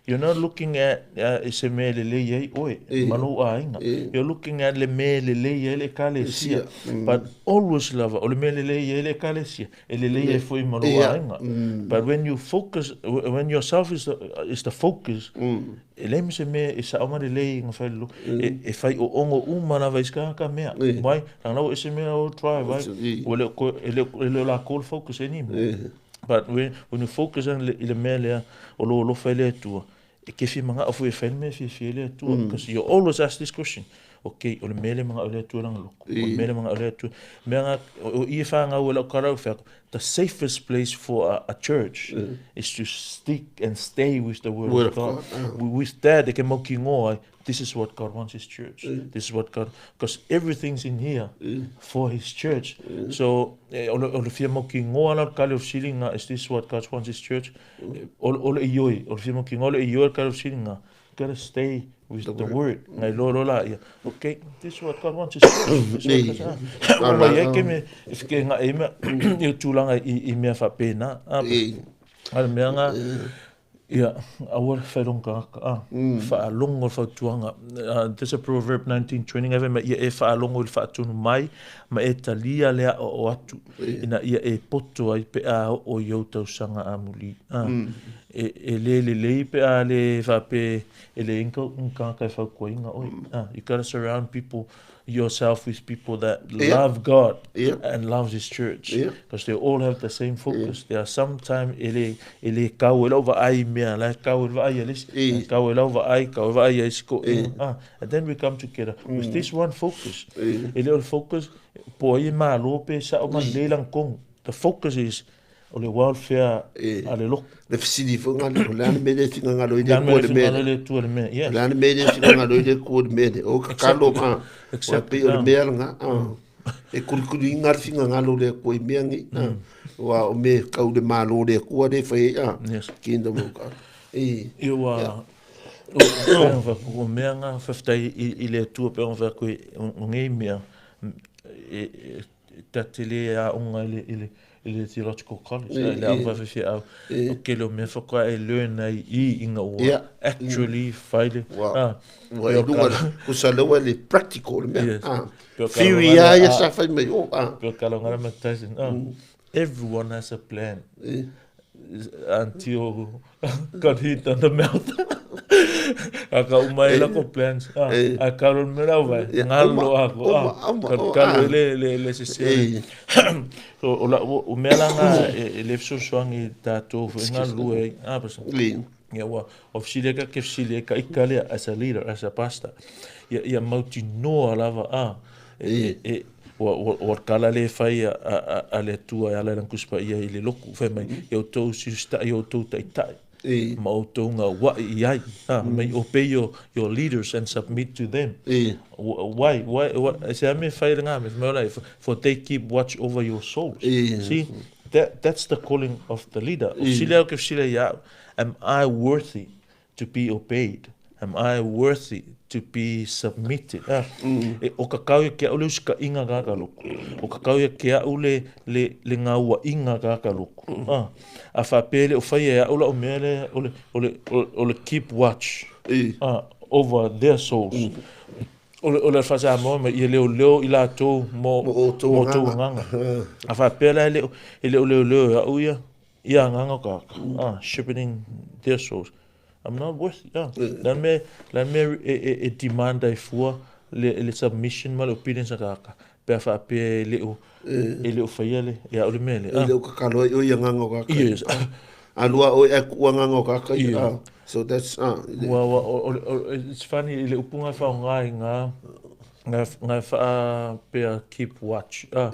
You're not looking at i se mea e lelei ai oe ma lou aiga. You're looking at le mea e lelei ai le Ekalesia. But always lava, o le mea e lelei ai le Ekalesia, e lelei ai foi ma lou aiga. But when you focus, when yourself is the, is the focus, e leai ma se mea e sao ma lelei na fai le lotu. E fai oogo uma lava i se tagata mea. Why? Leaga la ua ese mea o drive ai. Ua le o, e le o lakou le focus anymore. But when, when you focus on le, i le mea lea o lou alofa i le Atua, e te fia manao foi e fai le mea e fiafia ai le Atua. Because you always ask this question, okay, o le mea lea e manao i le Atua lana lotu, o le mea lea e manao i le Atua. Mea nga, o i e whanau e lau kara au wheako, the safest place for a church is to stick and stay with the word, Word of of God. God, With that, e ke mau ki ngoa ai, this is what God wants his church. This is what God, because everything's in here for his church. So, eh, o le, o le fia mautinoa la o le kale o fesiliga, is this what God wants his church? O, o le ioi, o le fia mautinoa o le ioi o le kale o fesiliga, gotta stay with the, word. Ngai loa loa la ia, okay, this is what God wants his church. This is what God, ah. Ua mai ai ke me, e whike ngā e mea, i o tūlanga i mea whapēnā. Ah, a le mea ngā, Ia, aua le whai rongo tagata, a, whaalongo le fautuaga. There's a proverb 19:20 ngai fai mai, ia e whaalongo i le whaatonu mai, ma e talia le aoao atu, ina ia e poto ai pe a oo i ou tausaga amuli. A, e le lelei pe a le whaape, e le inga ni tagata e fautuaina oe. A, you gotta surround people yourself with people that love God and loves His church because they all have the same focus. There are sometimes e le, e le kau e lau vaai i mea, la e kau e le vaai a le isi, e kau e lau vaai, kau e vaai a isi ko ah, and then we come together with this one focus. E le o le focus, po ai e malo pe sao ma lelei lana tonu. The focus is O le welfare a le lotu. Le fesili foi ngā o le a le mea lea e finagalo ai le Atua i le mea lea. Le Atua i le mea, yes. O le a le mea lea e finagalo ai le Atua i le mea lea. O tatalo ma, ua pei o le mea lena, e kulikuliina le finagalo o le Atua i mea nei, aua o mea tau le Malo o le Atua lea e fai ai, Kingdom of God. Ia ua, o mea ngā whawhetai i le Atua pei ona whai atu o nei mea, e ta te le aoga i le, i le, i le Theological College, le aoga faifeau. O tele o mea faatoa e learn ai i ina ua actually fai le... Ua i luga, tusa lea ua le practical le mea. Theory lava ia sa fai mai o. Pei o tala ma Tyson, everyone has a plan until got hit on the mouth. A ka uma ai lako plans. A ka ro me rau vai. Ngalo a ko. Ka ka le le le se se. So o la o mea la nga e le fesoasoani i tatou foi galulue ai. A pasa. Ia ua o fesili ai ka ke fesili ai ka ika lea as a leader, as a pastor. Ia ia mautinoa lava a e e ua ua ua kala le fai a a a le Atua e ala i lana Tusi Paia i le lotu fai mai ia outou siusitai i outou taitai ma outou gaua'i i ai a mai obey your your leaders and submit to them. Why why why se a mea e fai lena mea fai mai ola for they keep watch over your souls. See that that's the calling of the leader. O fesili au ke fesili ai ia au Am I worthy to be obeyed? Am I worthy to be submitted? Ah, e, o ka kau ia ke au le usikaʻiga kaka loko. O ka kau ia ke au le, le, le gauaʻiga kaka loko. Ah, a faapea le o fai e au lau mea le, o le, o le, o le keep watch ah, over their souls. O le, o le Faa-Samoa mai, ia leoleo i latou mo, mo outou agaga. A faapea la e le o, e le o leoleo e au ia, Ia agaga o tagata, ah, shepherding their souls. I'm not worth it. Ah. La mea, la mea e, e, e demand ai fua le, le submission ma le obedience a tagata. Pe a faapea e le o, e le o faia le, ia o le mea le. E le o kakalo ai o ia agaga o tagata. Yes. A lua o e ku agaga o tagata. Yeah. Ah. So that's, ah. Ua, ua, o, o, o, it's funny, i le upunga whaonga i ngā, ngā, ngā whaapea keep watch. Ah.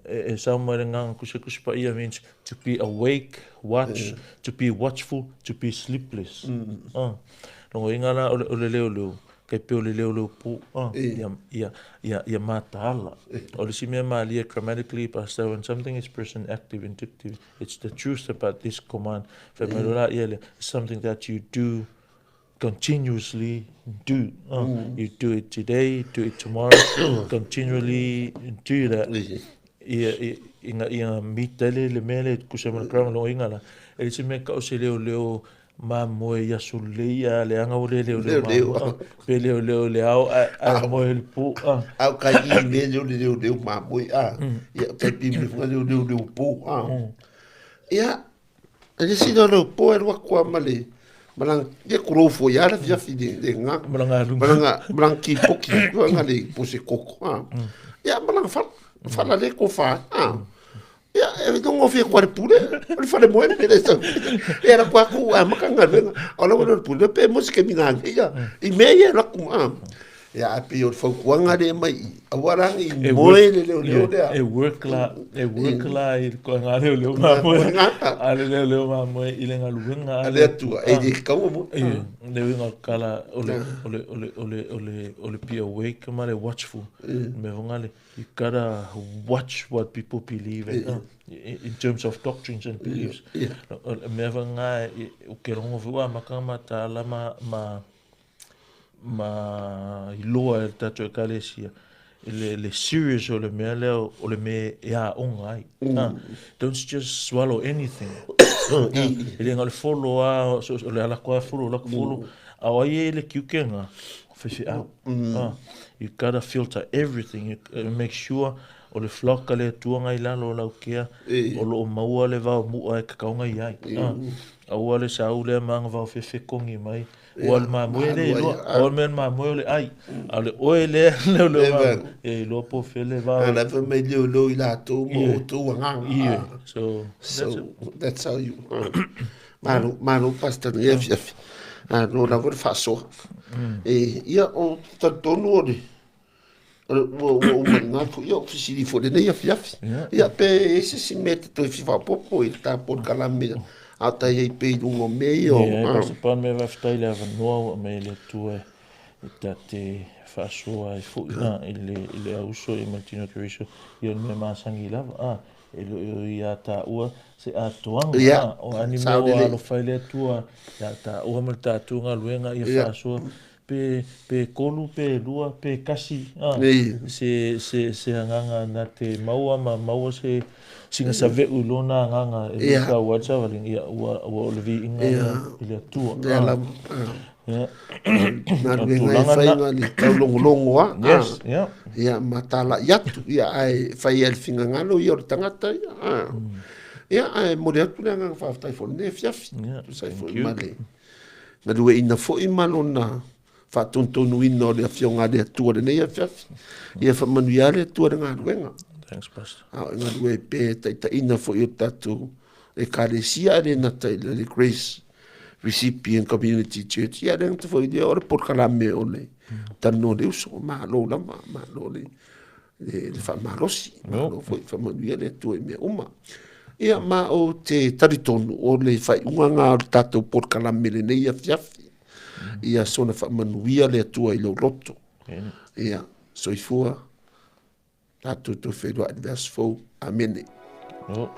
E, e sao mai le nganga kusa kusa pa ia means to be awake, watch, to be watchful, to be sleepless. Ah. Longo inga la o le, o le leo leo, kai pe o le leo leo po, ah, ia, ia, ia, ia mataala. O le si mea malia grammatically, pastor, when something is present, active, indictive, it's the truth about this command. Fai mai la ia le, something that you do continuously do. You do it today, do it tomorrow, continually do that. Ia, ia, ina ia mita le le mea le kusa ma le grammar lo inga la. E le se mea ka o se leo leo mamoe i aso lelei a leaga ua le leoleo mamoe pe leoleo i le ao ae moe i le po a. A o kai i mea leo le leoleo mamoe a. Ia kai pi me funga leo leoleo po a. Ia e le sina leo po e lua kua ma le malang ia kurou fo ia la fia fi le le nga malanga lunga malanga malang ki poki nga le pose koko a. Ia malanga fa fa la le ko fa a. Ia, e gofie koa le pule, o le fale moe pe le sau. Ia la koa ku a maka galuega, o la le pule pe mo se ke mina ia. I mea ia la ku a. Ia a pe o le fautuaga le mai i aua la i moe le leo leo lea. E work la, e work la i koe ngā leo leo ngā moe. A le leo leo ngā moe i le galuega a le Atua. E le kaua mo. E, le uiga kala o le, o le, o le, o le, o le, o le be awake ma le watchful. Me honga le, You gotta watch what people believe in, in terms of doctrines and beliefs. Mea wha ngā, o ke rongo whiua, ma ka ma tāla ma, ma, ma iloa e tātou ekalesia, le, le serious o le mea lea, o le mea e a onga ai. Don't just swallow anything. E le ngā le follow a, o le ala koa follow, lako follow, a o ai e le kiuke ngā, faifeau. Mm. You gotta filter everything. You, make sure o le flock a le Atua ngai lalo o lau kea, o loo maua le vao mua e kakaunga i ai. Aua le sau lea maga vao fefekogi mai. Ua le mamoe le iloa, aua le mea le mamoe o le ai. A o le oe lea leo leo mamoe, e iloa po o fea le vao. A la fai mai leo leo i latou ma outou agaga. Ie, so, so that's how you, Malo, malo Pastor lenei afiafi. Malo lava le faasoa. E, ia, o talitonu o le, ua, ua uma i ngā foi, ia, o fesili foi lenei afiafi. Ia, pe e i ai se isi mea e te toe fia faaopoopo i le ta polokalame a o tai ai pea i luga o mea ia o... Ia, Pastor Paul, mea faafetai le avanoa ua aumai e le Atua e ta te faasoa ai foi i le, i le auso i ma le tino Teresa, ia o le mea masani lava, a. E le o ia tāua se atoaga, o a ni mea ua alofa ai le Atua ia tāua ma le tatou galuega ia faasoa. pe pe kolu pe lua pe kasi a se se se agaga na te maua ma maua se sina save'u i lona agaga e le taua ai le savaliga, ia ua ua o le viiga lea i le Atua. Lea lava. Ia. Galuega e fai na le taulogologo a. Yes, yeah. Ia ma talai atu, ia ae fai ai le finagalo ia o le tagata ia. Ia ae momoli atu le agaga faafetai foi i lenei afiafi. Tusa ai foi ma le galueaiina foi ma lona faatonutonuina o le Afioga a le Atua i lenei afiafi. Ia faamanuia le Atua i le galuega. Thanks, Pastor. A o galue pea taitaiina foi o tatou ekalesia ae le gata i le Grace Recipient Community Church. Ia le gata foi i lea o le polokalame o le talanoa le uso. Malo lava, malo le le, le faamalosi, malo foi faamanuia le Atua i mea uma. Ia ma o te talitonu o le faaiuga lena o le tatou polokalame lenei afiafi. Ia soona faamanuia le Atua i lou loto. Ia, soifua, tatou toe feiloai i le vaiaso fou. Amene. Oh.